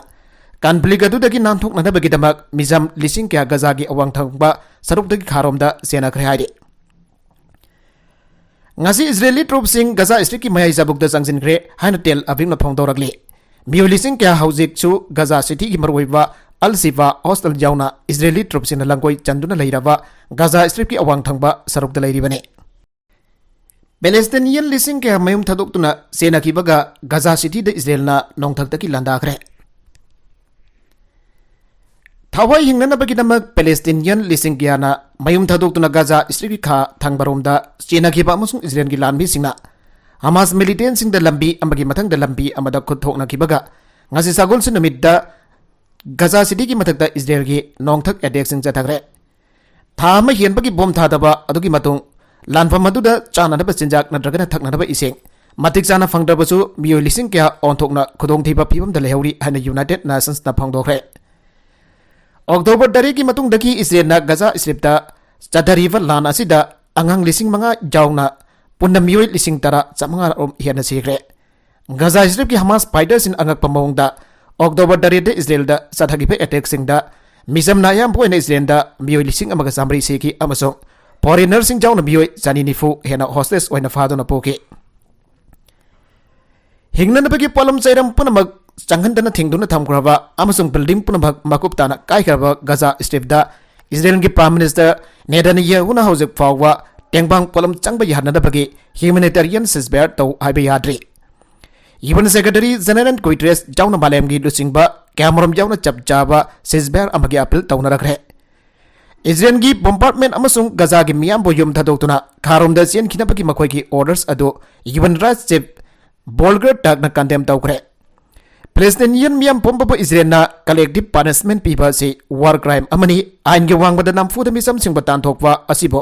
ꯀꯟꯐ꯭ꯂꯤꯛ ꯑꯗꯨꯗꯒꯤ ꯅꯥꯟꯊꯣꯛꯅꯅꯕꯒꯤꯗꯃꯛ ꯃꯤꯖꯝ ꯂꯤꯁꯤꯡ ꯀꯌꯥ ꯒꯖꯥꯒꯤ ꯑꯋꯥꯡ ꯊꯪꯕ ꯁꯔꯨꯛꯇꯒꯤ ꯈꯥꯔꯣꯝꯗ ꯆꯦꯟꯅꯈ꯭ꯔꯦ ꯍꯥꯏꯔꯤ꯫ ꯉꯁꯤ ꯏꯖꯔꯦꯂꯤ ꯇ꯭ꯔꯨꯞꯁꯤꯡ ꯒꯖꯥ ꯁ꯭ꯇ꯭ꯔꯤꯞꯀꯤ ꯃꯌꯥꯏ ꯆꯕꯨꯛꯇ ꯆꯪꯁꯤꯟꯈ꯭ꯔꯦ ꯍꯥꯏꯅ ꯇꯦꯜ ꯑꯕꯤꯕꯅ ꯐꯣꯡꯗꯣꯔꯛꯂꯤ꯫ ꯃꯤꯑꯣꯏ ꯂꯤꯁꯤꯡ ꯀꯌꯥ ꯍꯧꯖꯤꯛꯁꯨ ꯒꯖꯥ ꯁꯤꯇꯤꯒꯤ ꯃꯔꯨꯑꯣꯏꯕ ꯑꯜ ꯁꯤꯐꯥ ꯍꯣꯁꯇꯦꯜ ꯌꯥꯎꯅ ꯏꯖꯔꯦꯂꯤ ꯇ꯭ꯔꯨꯞꯁꯤꯡꯅ ꯂꯥꯡꯒꯣꯏ ꯆꯟꯗꯨꯅ ꯂꯩꯔꯕ ꯒꯖꯥ ꯁ꯭ꯇ꯭ꯔꯤꯞꯀꯤ ꯑꯋꯥꯡ ꯊꯪꯕ ꯁꯔꯨꯛꯇ ꯂꯩꯔꯤꯕꯅꯤ꯫ ꯄꯦꯂꯦꯁꯇꯤꯅꯤꯌꯟ ꯂꯤꯁꯤꯡ ꯀꯌꯥ ꯃꯌꯨꯝ ꯊꯥꯗꯣꯛꯇꯨꯅ ꯆꯦꯟꯅꯈꯤꯕꯒ ꯒꯖꯥ ꯁꯤꯇꯤꯗ ꯏꯖꯔꯦꯜꯅ ꯅꯣꯡꯊꯛꯇꯒꯤ ꯂꯥꯟꯗꯥꯈ꯭ꯔꯦ꯫ ꯊꯋꯥꯏ ꯍꯤꯡꯅꯅꯕꯒꯤꯗꯃꯛ ꯄꯦꯂꯦꯁꯇꯤꯅꯤꯌꯟ ꯂꯤꯁꯤꯡ ꯀꯌꯥꯅ ꯃꯌꯨꯝ ꯊꯥꯗꯣꯛꯇꯨꯅ ꯒꯖꯥ ꯁ꯭ꯇ꯭ꯔꯤꯞꯀꯤ ꯈꯥ ꯊꯪꯕꯔꯣꯝꯗ ꯆꯦꯟꯅꯈꯤꯕ ꯑꯃꯁꯨꯡ ꯏꯖꯔꯦꯜꯒꯤ ꯂꯥꯟꯃꯤꯁꯤꯡꯅ ꯍꯃꯥꯁ ꯃꯤꯂꯤꯇꯦꯟꯁꯤꯡꯗ ꯂꯝꯕꯤ ꯑꯃꯒꯤ ꯃꯊꯪꯗ ꯂꯝꯕꯤ ꯑꯃꯗ ꯈꯨꯠ ꯊꯣꯛꯅꯈꯤꯕꯒ ꯉꯁꯤ ꯁꯒꯣꯜꯁꯦꯟ ꯅꯨꯃꯤꯠꯇ ꯒꯖꯥ ꯁꯤꯇꯤꯒꯤ ꯃꯊꯛꯇ ꯏꯖꯔꯦꯜꯒꯤ ꯅꯣꯡꯊꯛ ꯑꯦꯇꯦꯛꯁꯤꯡ ꯆꯠꯊꯈ꯭ꯔꯦ꯫ ꯊꯥ ꯑꯃ ꯍꯦꯟꯕꯒꯤ ꯕꯣꯝ ꯊꯥꯗꯕ ꯑꯗꯨꯒꯤ ꯃꯇꯨꯡ ꯂꯥꯟꯐꯝ ꯑꯗꯨꯗ ꯆꯥꯅꯅꯕ ꯆꯤꯟꯖꯥꯛ ꯅꯠꯇ꯭ꯔꯒꯅ ꯊꯛꯅꯅꯕ ꯏꯁꯤꯡ ꯃꯇꯤꯛ ꯆꯥꯅ ꯐꯪꯗ꯭ꯔꯕꯁꯨ ꯃꯤꯑꯣꯏ ꯂꯤꯁꯤꯡ ꯀꯌꯥ ꯑꯣꯟꯊꯣꯛꯅ ꯈꯨꯗꯣꯡꯊꯤꯕ ꯐꯤꯕꯝꯗ ꯂꯩꯍꯧꯔꯤ ꯍꯥꯏꯅ ꯌꯨꯅꯥꯏꯇꯦꯗ ꯅꯦꯁꯟꯁꯅ ꯐꯣꯡꯗꯣꯛꯈ꯭ꯔꯦ꯫ ꯑꯣꯛꯇꯣꯕꯔ ꯇꯔꯦꯠꯀꯤ ꯃꯇꯨꯡꯗꯒꯤ ꯏꯖꯔꯦꯜꯅ ꯒꯖꯥ ꯁ꯭ꯇ꯭ꯔꯤꯞꯇ ꯆꯠꯊꯔꯤꯕ ꯂꯥꯟ ꯑꯁꯤꯗ ꯑꯉꯥꯡ ꯂꯤꯁꯤꯡ ꯃꯉꯥ ꯌꯥꯎꯅ ꯄꯨꯟꯅ ꯃꯤꯑꯣꯏ ꯂꯤꯁꯤꯡ ꯇꯔꯥ ꯆꯥꯃꯉꯥ ꯔꯣꯝ ꯍꯦꯟꯅ ꯁꯤꯈ꯭ꯔꯦ꯫ ꯒꯖꯥ ꯁ꯭ꯇ꯭ꯔꯤꯞꯀꯤ ꯍꯃꯥꯁ ꯐꯥꯏꯇꯔꯁꯤꯡ ꯑꯉꯛꯄ ꯃꯑꯣꯡꯗ ꯑꯣꯛꯇꯣꯕꯔ ꯇꯔꯦꯠꯇ ꯏꯖꯔꯦꯜꯗ ꯆꯠꯊꯈꯤꯕ ꯑꯦꯇꯦꯛꯁꯤꯡꯗ ꯃꯤꯖꯝꯅ ꯑꯌꯥꯝꯕ ꯑꯣꯏꯅ ꯏꯖꯔꯦꯜꯗ ꯃꯤꯑꯣꯏ ꯂꯤꯁꯤꯡ ꯑꯃꯒ ꯆꯥꯃꯔꯤ ꯁꯤꯈꯤ ꯑꯃꯁꯨꯡ ꯐꯣꯔꯦꯅꯔꯁꯤꯡ ꯌꯥꯎꯅ ꯃꯤꯑꯣꯏ ꯆꯅꯤ ꯅꯤꯐꯨ ꯍꯦꯟꯅ ꯍꯣꯁꯇꯦꯖ ꯑꯣꯏꯅ ꯐꯥꯗꯨꯅ ꯄꯨꯈꯤ꯫ ꯍꯤꯡꯅꯅꯕꯒꯤ ꯄꯣꯠꯂꯝ ꯆꯩꯔꯝ ꯄꯨꯝꯅꯃꯛ ꯆꯪꯍꯟꯗꯅ ꯊꯤꯡꯗꯨꯅ ꯊꯝꯈ꯭ꯔꯕ ꯑꯃꯁꯨꯡ ꯕꯤꯜꯗꯤꯡ ꯄꯨꯝꯅꯃꯛ ꯃꯀꯨꯞ ꯇꯥꯅ ꯀꯥꯏꯈ꯭ꯔꯕ ꯒꯖꯥ ꯁ꯭ꯇ꯭ꯔꯤꯞꯇ ꯏꯖꯔꯦꯜꯒꯤ ꯄ꯭ꯔꯥꯏꯝ ꯃꯤꯅꯤꯁꯇꯔ ꯅꯦꯇꯟꯌꯥꯍꯨꯅ ꯍꯧꯖꯤꯛ ꯐꯥꯎꯕ ꯇꯦꯡꯕꯥꯡ ꯄꯣꯠꯂꯝ ꯆꯪꯕ ꯌꯥꯍꯟꯅꯕꯒꯤ ꯍ꯭ꯌꯨꯃꯦꯅꯤꯇꯦꯔꯤꯌꯟ ꯁꯤꯖꯐꯥꯌꯔ ꯇꯧ ꯍꯥꯏꯕ ꯌꯥꯗ꯭ꯔꯤ꯫ ꯌꯨ ꯑꯦꯟ ꯁꯦꯀ꯭ꯔꯦꯇꯔꯤ ꯖꯦꯅꯔꯦꯜ ꯒꯨꯏꯇ꯭ꯔꯦꯁ ꯌꯥꯎꯅ ꯃꯥꯂꯦꯝꯒꯤ ꯂꯨꯆꯤꯡꯕ ꯀꯌꯥꯃꯔꯨꯝ ꯌꯥꯎꯅ ꯆꯞ ꯆꯥꯕ ꯁꯤꯖꯐꯥꯌꯔ ꯑꯃꯒꯤ ꯑꯄꯤꯜ ꯇꯧꯅꯔꯛꯈ꯭ꯔꯦ꯫ ꯏꯖꯔꯦꯜꯒꯤ ꯕꯣꯝꯕꯥꯔꯗꯃꯦꯟ ꯑꯃꯁꯨꯡ ꯒꯖꯥꯒꯤ ꯃꯤꯌꯥꯝꯕꯨ ꯌꯨꯝ ꯊꯥꯗꯣꯛꯇꯨꯅ ꯈꯥꯔꯣꯝꯗ ꯆꯦꯟꯈꯤꯅꯕꯒꯤ ꯃꯈꯣꯏꯒꯤ ꯑꯣꯔꯗꯔꯁ ꯑꯗꯨ U N rights chief ꯚꯣꯜꯀꯔ ꯇꯔꯛꯅ condemn ꯇꯧꯈ꯭ꯔꯦ꯫ ꯄꯦꯂꯦꯁꯇꯤꯅꯤꯌꯟ ꯃꯤꯌꯥꯝ ꯄꯨꯝꯕꯕꯨ ꯏꯖꯔꯦꯜꯅ ꯀꯂꯦꯛꯇꯤꯚ ꯄꯅꯤꯁꯃꯦꯟꯠ ꯄꯤꯕ ꯑꯁꯤ ꯋꯥꯔ ꯀ꯭ꯔꯥꯏꯝ ꯑꯃꯅꯤ, ꯑꯥꯏꯟꯒꯤ ꯋꯥꯡꯃꯗ ꯅꯝꯐꯨꯗ ꯃꯤꯆꯝꯁꯤꯡꯕꯨ ꯇꯥꯟꯊꯣꯛꯄ ꯑꯁꯤꯕꯨ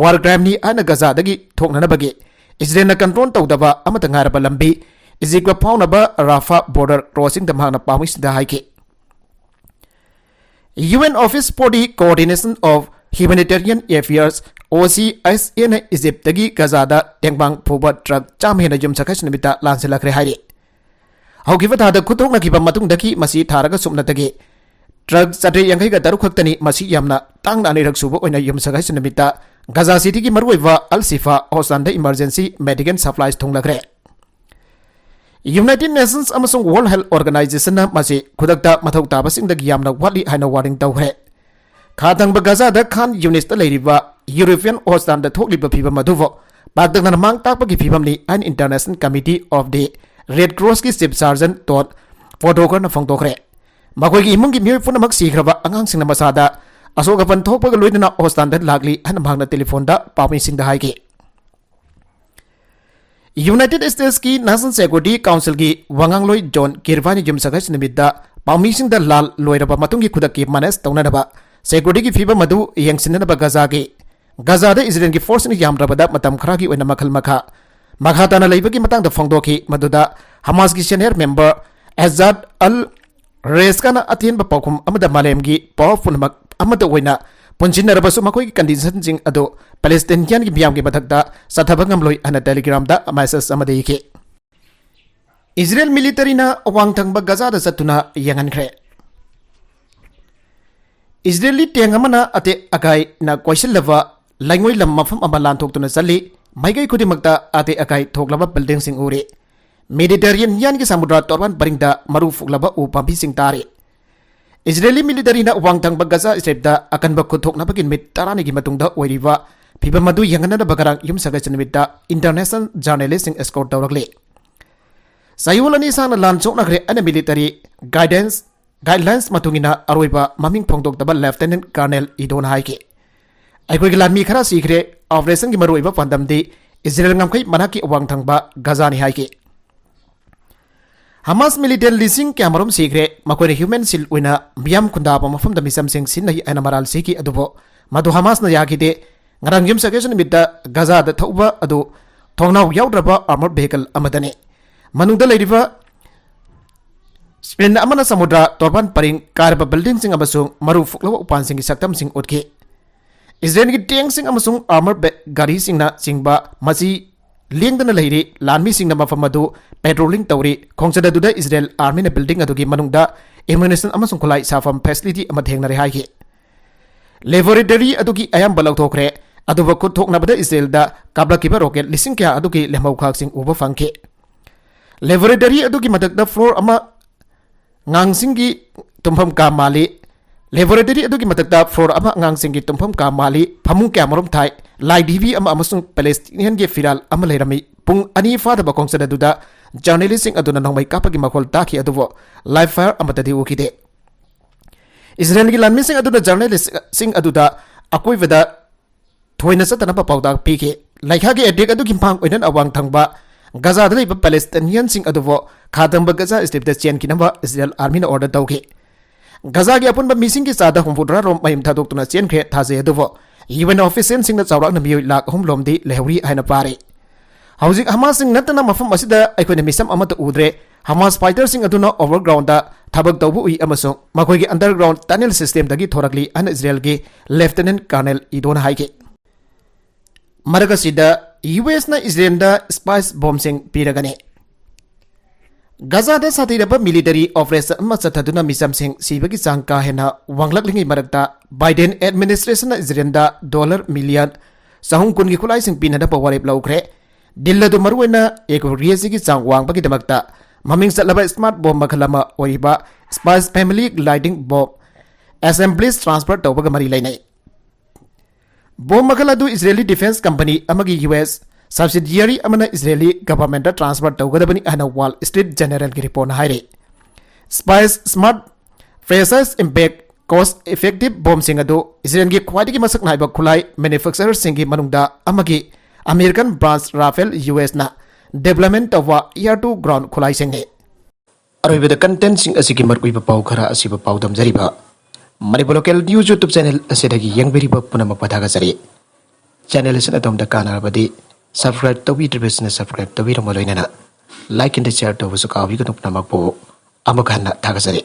ꯋꯥꯔ ꯀ꯭ꯔꯥꯏꯝꯅꯤ ꯍꯥꯏꯅ ꯒꯖꯥꯗꯒꯤ ꯊꯣꯛꯅꯅꯕꯒꯤ ꯏꯖꯔꯦꯜꯅ ꯀꯟꯇ꯭ꯔꯣꯜ ꯇꯧꯗꯕ ꯑꯃꯠꯇ ꯉꯥꯏꯔꯕ ꯂꯝꯕꯤ ꯏꯖꯤꯞꯀ ꯐꯥꯎꯅꯕ ꯔꯥꯐꯥ ꯕꯣꯔꯗꯔ ꯀ꯭ꯔꯣꯁꯤꯡꯗ ꯃꯍꯥꯛꯅ ꯄꯥꯝꯃꯤꯁꯤꯡꯗ ꯍꯥꯏꯈꯤ꯫ U N Office for the Coordination of Humanitarian Affairs ꯑꯣ ꯁꯤ ꯑꯦꯁ ꯑꯦꯅ ꯏꯖꯤꯞꯇꯒꯤ ꯒꯖꯥꯗ ꯇꯦꯡꯕꯥꯡ ꯐꯨꯕ ꯇ꯭ꯔꯛ ꯆꯥꯝꯃ ꯍꯦꯟꯅ ꯌꯨꯝꯁꯀꯩꯁ ꯅꯨꯃꯤꯠꯇ ꯂꯥꯟꯁꯤꯜꯂꯛꯈ꯭ꯔꯦ ꯍꯥꯏꯔꯤ꯫ ꯍꯧꯈꯤꯕ ꯊꯥꯗ ꯈꯨꯠꯊꯣꯛꯅꯈꯤꯕ ꯃꯇꯨꯡꯗꯒꯤ ꯃꯁꯤ ꯊꯥꯔꯒ ꯁꯨꯞꯅꯇꯒꯤ ꯇ꯭ꯔꯛ ꯆꯥꯇ꯭ꯔꯦꯠ ꯌꯥꯡꯈꯩꯒ ꯇꯔꯨꯛ ꯈꯛꯇꯅꯤ꯫ ꯃꯁꯤ ꯌꯥꯝꯅ ꯇꯥꯡꯅ ꯑꯅꯤꯔꯛ ꯁꯨꯕ ꯑꯣꯏꯅ ꯌꯨꯝꯁꯀꯩꯁ ꯅꯨꯃꯤꯠꯇ ꯒꯖꯥ ꯁꯤꯇꯤꯒꯤ ꯃꯔꯨꯑꯣꯏꯕ ꯑꯜ ꯁꯤꯐꯥ ꯍꯣꯁꯄꯤꯇꯥꯜꯗ emergency medical supplies ꯊꯨꯡꯂꯈ꯭ꯔꯦ꯫ United Nations ꯑꯃꯁꯨꯡ World Health Organizationꯅ ꯃꯁꯤ ꯈꯨꯗꯛꯇ ꯃꯊꯧ ꯇꯥꯕꯁꯤꯡꯗꯒꯤ ꯌꯥꯝꯅ ꯋꯥꯠꯂꯤ ꯍꯥꯏꯅ warning ꯇꯧꯈ꯭ꯔꯦ꯫ ꯈꯥ ꯊꯪꯕ ꯒꯖꯥꯗ ꯈꯥꯟ ꯌꯨꯅꯤꯁꯇ ꯂꯩꯔꯤꯕ ꯌꯨꯔꯣꯄꯤꯌꯟ ꯍꯣꯁꯄꯤꯇꯥꯜꯗ ꯊꯣꯛꯂꯤꯕ ꯐꯤꯕꯝ ꯑꯗꯨꯕꯨ ꯄꯥꯛꯇꯛꯅꯅ ꯃꯥꯡ ꯇꯥꯛꯄꯒꯤ ꯐꯤꯕꯝꯅꯤ ꯍꯥꯏꯅ International Committee of the Red Crossꯀꯤ chief surgeon Todd Fotokerꯅ ꯐꯣꯡꯗꯣꯛꯈ꯭ꯔꯦ꯫ ꯃꯈꯣꯏꯒꯤ ꯏꯃꯨꯡꯒꯤ ꯃꯤꯑꯣꯏ ꯄꯨꯝꯅꯃꯛ ꯁꯤꯈ꯭ꯔꯕ ꯑꯉꯥꯡꯁꯤꯡꯅ ꯃꯁꯥꯗ ꯑꯁꯣꯛ ꯑꯄꯟ ꯊꯣꯛꯄꯒ ꯂꯣꯏꯅꯅ ꯍꯣꯁꯄꯤꯇꯥꯜꯗ ꯂꯥꯛꯂꯤ ꯍꯥꯏꯅ ꯃꯍꯥꯛꯅ ꯇꯦꯂꯤꯐꯣꯟꯗ ꯄꯥꯎꯃꯤꯁꯤꯡꯗ ꯍꯥꯏꯈꯤ꯫ United Statesꯀꯤ National Security Councilꯒꯤ ꯋꯥꯉꯥꯡꯂꯣꯏ ꯖꯣꯟ ꯀꯤꯔꯕꯥꯅ ꯌꯨꯝꯁꯀꯩꯁ ꯅꯨꯃꯤꯠꯇ ꯄꯥꯎꯃꯤꯁꯤꯡꯗ ꯂꯥꯜ ꯂꯣꯏꯔꯕ ꯃꯇꯨꯡꯒꯤ ꯈꯨꯗꯛꯀꯤ manage ꯇꯧꯅꯅꯕ securityꯒꯤ ꯐꯤꯕꯝ ꯑꯗꯨ ꯌꯦꯡꯁꯤꯟꯅꯅꯕ ꯒꯖꯥꯒꯤ, ꯒꯖꯥꯗ ꯏꯖꯔꯦꯜꯒꯤ forceꯅ ꯌꯥꯝꯗ꯭ꯔꯕꯗ ꯃꯇꯝ ꯈꯔꯒꯤ ꯑꯣꯏꯅ ꯃꯈꯜ ꯃꯈꯥ, ꯃꯈꯥ ꯇꯥꯅ ꯂꯩꯕꯒꯤ ꯃꯇꯥꯡꯗ ꯐꯣꯡꯗꯣꯛꯈꯤ, ꯃꯗꯨꯗ ꯍꯃꯥꯁꯀꯤ senior member ꯑꯦꯖꯥꯗ ꯑꯜ ꯔꯦꯁꯀꯥꯅ ꯑꯊꯦꯟꯕ ꯄꯥꯎꯈꯨꯝ ꯑꯃꯗ ꯃꯥꯂꯦꯝꯒꯤ power ꯄꯨꯝꯅꯃꯛ ꯑꯃꯠꯇ ꯑꯣꯏꯅ ꯄꯨꯟꯁꯤꯟꯅꯔꯕꯁꯨ ꯃꯈꯣꯏꯒꯤ conditionꯁꯤꯡ ꯑꯗꯨ ꯄꯦꯂꯦꯁꯇꯤꯅꯤꯌꯥꯟꯒꯤ ꯃꯤꯌꯥꯝꯒꯤ ꯃꯊꯛꯇ ꯆꯠꯊꯕ ꯉꯝꯂꯣꯏ ꯍꯥꯏꯅ Telegramꯗ message ꯑꯃꯗ ꯏꯈꯤ꯫ ꯏꯖꯔꯦꯜ militaryꯅ ꯑꯋꯥꯡ ꯊꯪꯕ ꯒꯖꯥꯗ ꯆꯠꯇꯨꯅ ꯌꯦꯡꯍꯟꯈ꯭ꯔꯦ꯫ ꯏꯖꯔꯦꯂꯤ tank ꯑꯃꯅ ꯑꯇꯦꯛ ꯑꯀꯥꯏꯅ ꯀꯣꯏꯁꯤꯜꯂꯕ ꯂꯩꯉꯣꯏ ꯂꯝ ꯃꯐꯝ ꯑꯃ ꯂꯥꯟꯊꯣꯛꯇꯨꯅ ꯆꯠꯂꯤ꯫ ꯃꯥꯏꯀꯩ ꯈꯨꯗꯤꯡꯃꯛꯇ ꯑꯇꯦꯛ ꯑꯀꯥꯏ ꯊꯣꯛꯂꯕ buildingꯁꯤꯡ ꯎꯔꯤ꯫ Mediterraneanꯒꯤ ꯁꯃꯨꯗ꯭ꯔ ꯇꯣꯔꯕꯥꯟ ꯄꯔꯤꯡꯗ ꯃꯔꯨ ꯐꯨꯛꯂꯕ ꯎ ꯄꯥꯝꯕꯤꯁꯤꯡ ꯇꯥꯔꯤ꯫ ꯏꯖꯔꯦꯂꯤ militaryꯅ ꯋꯥꯡ ꯊꯪꯕ ꯒꯖꯥ ꯁ꯭ꯇ꯭ꯔꯤꯞꯇ ꯑꯀꯟꯕ ꯈꯨꯠꯊꯣꯛꯅꯕꯒꯤ ꯅꯨꯃꯤꯠ ꯇꯔꯥꯅꯤꯒꯤ ꯃꯇꯨꯡꯗ ꯑꯣꯏꯔꯤꯕ ꯐꯤꯕꯝ ꯑꯗꯨ ꯌꯦꯡꯍꯟꯅꯕ ꯉꯔꯥꯡ ꯌꯨꯝꯁꯀꯩꯁ ꯅꯨꯃꯤꯠꯇ international journalistꯁꯤꯡ escort ꯇꯧꯔꯛꯂꯤ꯫ ꯆꯌꯣꯜ ꯑꯅꯤ ꯁꯥꯡꯅ ꯂꯥꯟ ꯁꯣꯛꯅꯈ꯭ꯔꯦ ꯍꯥꯏꯅ military guidance, guidelines ꯃꯇꯨꯡ ꯏꯟꯅ ꯑꯔꯣꯏꯕ ꯃꯃꯤꯡ ꯐꯣꯡꯗꯣꯛꯇꯕ Lieutenant Colonel ꯏꯗꯣꯅ ꯍꯥꯏꯈꯤ꯫ ꯑꯩꯈꯣꯏꯒꯤ ꯂꯥꯟꯃꯤ ꯈꯔ ꯁꯤꯈ꯭ꯔꯦ꯫ Operationꯒꯤ ꯃꯔꯨꯑꯣꯏꯕ ꯄꯥꯟꯗꯝꯗꯤ ꯏꯖꯔꯦꯜ ꯉꯝꯈꯩ ꯃꯅꯥꯛꯀꯤ ꯑꯋꯥꯡ ꯊꯪꯕ ꯒꯖꯥꯅꯤ ꯍꯥꯏꯈꯤ꯫ ꯍꯃꯥꯁ militant ꯂꯤꯁꯤꯡ ꯀꯌꯥꯃꯔꯨꯝ ꯁꯤꯈ꯭ꯔꯦ꯫ ꯃꯈꯣꯏꯅ human shield ꯑꯣꯏꯅ ꯃꯤꯌꯥꯝ ꯈꯨꯟꯗꯥꯕ ꯃꯐꯝꯗ ꯃꯤꯆꯝꯁꯤꯡ ꯁꯤꯖꯤꯟꯅꯩ ꯍꯥꯏꯅ ꯃꯔꯥꯜ ꯁꯤꯈꯤ, ꯑꯗꯨꯕꯨ ꯃꯗꯨ ꯍꯃꯥꯁꯅ ꯌꯥꯈꯤꯗꯦ꯫ ꯉꯔꯥꯡ ꯌꯨꯝꯁꯀꯩꯁ ꯅꯨꯃꯤꯠꯇ ꯒꯖꯥꯗ ꯊꯧꯕ ꯑꯗꯨ ꯊꯣꯡꯅꯥꯎ ꯌꯥꯎꯗ꯭ꯔꯕ armored vehicle ꯑꯃꯗꯅꯤ꯫ ꯃꯅꯨꯡꯗ ꯂꯩꯔꯤꯕ screen ꯑꯃꯅ ꯁꯃꯨꯗ꯭ꯔ ꯇꯣꯔꯕꯥꯟ ꯄꯔꯤꯡ ꯀꯥꯔꯕ buildingꯁꯤꯡ ꯑꯃꯁꯨꯡ ꯃꯔꯨ ꯐꯨꯛꯂꯕ ꯎꯄꯥꯟꯁꯤꯡꯒꯤ ꯁꯛꯇꯝꯁꯤꯡ ꯎꯠꯈꯤ꯫ ꯏꯁꯔꯦꯜꯒꯤ ꯇꯦꯡꯁꯤꯡ ꯑꯃꯁꯨꯡ ꯑꯥꯔꯃꯔ ꯒꯥꯔꯤꯁꯤꯡꯅ ꯆꯤꯡꯕ ꯃꯁꯤ ꯂꯦꯡꯗꯅ ꯂꯩꯔꯤ꯫ ꯂꯥꯟꯃꯤꯁꯤꯡꯅ ꯃꯐꯝ ꯑꯗꯨ ꯄꯦꯇ꯭ꯔꯣꯂꯤꯡ ꯇꯧꯔꯤ꯫ ꯈꯣꯡꯆꯠ ꯑꯗꯨꯗ ꯏꯁꯔꯦꯜ ꯑꯥꯔꯃꯤꯅ ꯕꯤꯜꯗꯤꯡ ꯑꯗꯨꯒꯤ ꯃꯅꯨꯡꯗ ꯑꯦꯃꯨꯅꯤꯁꯟ ꯑꯃꯁꯨꯡ ꯈꯨꯠꯂꯥꯏ ꯁꯥꯐꯝ ꯐꯦꯁꯤꯂꯤꯇꯤ ꯑꯃ ꯊꯦꯡꯅꯔꯦ ꯍꯥꯏꯈꯤ꯫ ꯂꯦꯕꯣꯔꯦꯇꯔꯤ ꯑꯗꯨꯒꯤ ꯑꯌꯥꯝꯕ ꯂꯧꯊꯣꯛꯈ꯭ꯔꯦ, ꯑꯗꯨꯕꯨ ꯈꯨꯠ ꯊꯣꯛꯅꯕꯗ ꯏꯁꯔꯦꯜꯗ ꯀꯥꯞꯂꯛꯈꯤꯕ ꯔꯣꯀꯦꯠ ꯂꯤꯁꯤꯡ ꯀꯌꯥ ꯑꯗꯨꯒꯤ ꯂꯦꯝꯍꯧꯈꯥꯛꯁꯤꯡ ꯎꯕ ꯐꯪꯈꯤ꯫ ꯂꯦꯕꯣꯔꯦꯇꯔꯤ ꯑꯗꯨꯒꯤ ꯃꯊꯛꯇ ꯐ꯭ꯂꯣꯔ ꯑꯃ ꯑꯉꯥꯡꯁꯤꯡꯒꯤ ꯇꯨꯝꯐꯝ ꯀꯥ ꯃꯥꯜꯂꯤ꯫ ꯂꯦꯕꯣꯔꯦꯇꯔꯤ ꯑꯗꯨꯒꯤ ꯃꯊꯛꯇ ꯐ꯭ꯂꯣꯔ ꯑꯃ ꯑꯉꯥꯡꯁꯤꯡꯒꯤ ꯇꯨꯝꯐꯝ ꯀꯥ ꯃꯥꯜꯂꯤ꯫ ꯐꯃꯨꯡ ꯀꯌꯥꯃꯔꯨꯝ ꯊꯥꯏ꯫ ꯂꯥꯏꯙꯤꯕꯤ ꯑꯃ ꯑꯃꯁꯨꯡ ꯄꯦꯂꯦꯁꯇꯤꯅꯤꯌꯟꯒꯤ ꯐꯤꯔꯥꯜ ꯑꯃ ꯂꯩꯔꯝꯃꯤ꯫ ꯄꯨꯡ ꯑꯅꯤ ꯐꯥꯗꯕ ꯈꯣꯡꯆꯠ ꯑꯗꯨꯗ ꯖꯔꯅꯦꯂꯤꯁꯁꯤꯡ ꯑꯗꯨꯅ ꯅꯣꯡꯃꯩ ꯀꯥꯞꯄꯒꯤ ꯃꯈꯣꯜ ꯇꯥꯈꯤ, ꯑꯗꯨꯕꯨ ꯂꯥꯏꯚ ꯐꯥꯌꯔ ꯑꯃꯠꯇꯗꯤ ꯎꯈꯤꯗꯦ꯫ ꯏꯁꯔꯦꯜꯒꯤ ꯂꯥꯟꯃꯤꯁꯤꯡ ꯑꯗꯨꯅ ꯖꯔꯅꯦꯂꯤꯁꯁꯤꯡ ꯑꯗꯨꯗ ꯑꯀꯣꯏꯕꯗ ꯊꯣꯏꯅ ꯆꯠꯇꯅꯕ ꯄꯥꯎꯇꯥꯛ ꯄꯤꯈꯤ꯫ ꯂꯩꯈꯥꯒꯤ ꯑꯦꯇꯦꯛ ꯑꯗꯨꯒꯤ ꯃꯥꯡ ꯑꯣꯏꯅ ꯑꯋꯥꯡ ꯊꯪꯕ ꯒꯖꯥꯗ ꯂꯩꯕ ꯄꯦꯂꯦꯁꯇꯤꯅꯤꯌꯟꯁꯤꯡ ꯑꯗꯨꯕꯨ ꯈꯥ ꯊꯪꯕ ꯒꯖꯥ ꯁ꯭ꯇ꯭ꯔꯤꯞꯇ ꯆꯦꯟꯈꯤꯅꯕ ꯏꯁꯔꯦꯜ ꯑꯥꯔꯃꯤꯅ ꯑꯣꯔꯗꯔ ꯇꯧꯈꯤ꯫ ꯒꯖꯥꯒꯤ ꯑꯄꯨꯟꯕ ꯃꯤꯁꯤꯡꯒꯤ ꯆꯥꯗ ꯍꯨꯝꯐꯨꯇꯔꯥ ꯔꯣꯝ ꯃꯌꯨꯝ ꯊꯥꯗꯣꯛꯇꯨꯅ ꯆꯦꯟꯈ꯭ꯔꯦ ꯊꯥꯖꯩ, ꯑꯗꯨꯕꯨ ꯌꯨ ꯑꯦꯟ ꯑꯣꯐꯤꯁꯤꯌꯦꯜꯁꯤꯡꯅ ꯆꯥꯎꯔꯥꯛꯅ ꯃꯤꯑꯣꯏ ꯂꯥꯈ ꯑꯍꯨꯝ ꯂꯣꯝꯗꯤ ꯂꯩꯍꯧꯔꯤ ꯍꯥꯏꯅ ꯄꯥꯔꯤ꯫ ꯍꯧꯖꯤꯛ ꯍꯃꯥꯁꯁꯤꯡ ꯅꯠꯇꯅ ꯃꯐꯝ ꯑꯁꯤꯗ ꯑꯩꯈꯣꯏꯅ ꯃꯤꯁꯝ ꯑꯃꯠꯇ ꯎꯗ꯭ꯔꯦ꯫ ꯍꯃꯥꯁ ꯐꯥꯏꯇꯔꯁꯤꯡ ꯑꯗꯨꯅ ꯑꯣꯚꯔꯒ꯭ꯔꯥꯎꯟꯗ ꯊꯕꯛ ꯇꯧꯕ ꯎꯏ ꯑꯃꯁꯨꯡ ꯃꯈꯣꯏꯒꯤ ꯑꯟꯗꯔꯒ꯭ꯔꯥꯎꯟ ꯇꯅꯦꯜ ꯁꯤꯁꯇꯦꯝꯗꯒꯤ ꯊꯣꯔꯛꯂꯤ ꯍꯥꯏꯅ ꯏꯁꯔꯦꯜꯒꯤ ꯂꯦꯐꯇꯤꯅꯦꯟꯠ ꯀꯔꯅꯦꯜ ꯏꯗꯣꯅ ꯍꯥꯏꯈꯤ꯫ ꯃꯔꯛ ꯑꯁꯤꯗ, ꯌꯨ ꯑꯦꯁꯅ ꯏꯁꯔꯦꯜꯗ ꯁ꯭ꯄꯥꯏꯁ ꯕꯣꯝꯁꯤꯡ ꯄꯤꯔꯒꯅꯤ꯫ ꯒꯖꯥꯗ ꯁꯥꯊꯤꯔꯕ ꯃꯤꯂꯤꯇꯔꯤ ꯑꯣꯄꯔꯦꯁꯟ ꯑꯃ ꯆꯠꯊꯗꯨꯅ ꯃꯤꯆꯝꯁꯤꯡ ꯁꯤꯕꯒꯤ ꯆꯥꯡ ꯀꯥ ꯍꯦꯟꯅ ꯋꯥꯡꯂꯛꯂꯤꯉꯩ ꯃꯔꯛꯇ, ꯕꯥꯏꯗꯦꯟ ꯑꯦꯗꯃꯤꯅꯤꯁꯇ꯭ꯔꯦꯁꯟꯅ ꯏꯁꯔꯦꯜꯗ ꯗꯣꯂꯔ ꯃꯤꯂꯤꯌꯟ ꯆꯍꯨꯝ ꯀꯨꯟꯒꯤ ꯈꯨꯠꯂꯥꯏꯁꯤꯡ ꯄꯤꯅꯅꯕ ꯋꯥꯔꯦꯞ ꯂꯧꯈ꯭ꯔꯦ꯫ ꯗꯤꯜ ꯑꯗꯨ ꯃꯔꯨꯑꯣꯏꯅ ꯑꯦꯀꯨꯔꯦꯁꯤꯒꯤ ꯆꯥꯡ ꯋꯥꯡꯕꯒꯤꯗꯃꯛꯇ ꯃꯃꯤꯡ ꯆꯠꯂꯕ ꯁ꯭ꯃꯥꯔꯠ ꯕꯣꯝ ꯃꯈꯜ ꯑꯃ ꯑꯣꯏꯔꯤꯕ ꯁ꯭ꯄꯥꯏꯁ ꯐꯦꯃꯤꯂꯤ ꯒ꯭ꯂꯥꯏꯗꯤꯡ ꯕꯣꯝ ꯑꯦꯁꯦꯝꯕ꯭ꯂꯤꯁ ꯇ꯭ꯔꯥꯟꯁꯐꯔ ꯇꯧꯕꯒ ꯃꯔꯤ ꯂꯩꯅꯩ꯫ ꯕꯣꯝ ꯃꯈꯜ ꯑꯗꯨ ꯏꯁꯔꯦꯂꯤ ꯗꯤꯐꯦꯟꯁ ꯀꯝꯄꯅꯤ ꯑꯃꯒꯤ ꯌꯨ ꯑꯦꯁ ꯁꯕꯁꯤꯗꯤꯌꯔꯤ ꯑꯃꯅ ꯏꯁꯔꯦꯂꯤ ꯒꯚꯔꯟꯃꯦꯟꯠꯇ ꯇ꯭ꯔꯥꯟꯁꯐꯔ ꯇꯧꯒꯗꯕꯅꯤ ꯍꯥꯏꯅ ꯋꯥꯜ ꯁ꯭ꯇ꯭ꯔꯤꯠ ꯖꯔꯅꯦꯜꯒꯤ ꯔꯤꯄꯣꯔꯠꯅ ꯍꯥꯏꯔꯤ꯫ Spice smart precise impact cost effective ꯕꯣꯝꯁꯤꯡ ꯑꯗꯨ ꯏꯁꯔꯦꯜꯒꯤ ꯈ꯭ꯋꯥꯏꯗꯒꯤ ꯃꯁꯛ ꯅꯥꯏꯕ ꯈꯨꯠꯂꯥꯏ ꯃꯦꯅꯨꯐꯦꯛꯆꯔꯔꯁꯤꯡꯒꯤ ꯃꯅꯨꯡꯗ ꯑꯃꯒꯤ ꯑꯃꯦꯔꯤꯀꯟ ꯕ꯭ꯔꯥꯟꯆ ꯔꯥꯐꯦꯜ ꯌꯨ ꯑꯦꯁꯅ ꯗꯤꯕ꯭ꯂꯞꯃꯦꯟꯠ ꯇꯧꯕ ꯑꯦꯌꯔ ꯇꯨ ꯒ꯭ꯔꯥꯎꯟ ꯈꯨꯠꯂꯥꯏꯁꯤꯡꯅꯤ꯫ ꯑꯔꯣꯏꯕꯗ ꯀꯟꯇꯦꯟꯠꯁꯤꯡ ꯑꯁꯤꯒꯤ ꯃꯔꯨꯑꯣꯏꯕ ꯄꯥꯎ ꯈꯔ ꯑꯁꯤꯕꯨ ꯄꯥꯎꯗꯝꯖꯔꯤꯕ Manipur local news YouTube channel ꯑꯁꯤꯗꯒꯤ ꯌꯦꯡꯕꯤꯔꯤꯕ ꯄꯨꯝꯅꯃꯛꯄꯨ ꯊꯥꯒꯠꯆꯔꯤ꯫ ꯆꯦꯅꯦꯜ ꯑꯁꯤꯅ ꯑꯗꯣꯝꯗ ꯀꯥꯟꯅꯔꯕꯗꯤ ꯁꯕꯁꯀ꯭ꯔꯥꯏꯕ ꯇꯧꯕꯤꯗ꯭ꯔꯤꯕꯁꯤꯡꯅ ꯁꯕꯁꯀ꯭ꯔꯥꯏꯕ ꯇꯧꯕꯤꯔꯝꯕ ꯂꯣꯏꯅꯅ ꯂꯥꯏꯛ ꯑꯦꯟ ꯁꯤꯌꯔ ꯇꯧꯕꯁꯨ ꯀꯥꯎꯕꯤꯒꯅꯨ꯫ ꯄꯨꯝꯅꯃꯛꯄꯨ ꯑꯃꯨꯛ ꯍꯟꯅ ꯊꯥꯒꯠꯆꯔꯤ꯫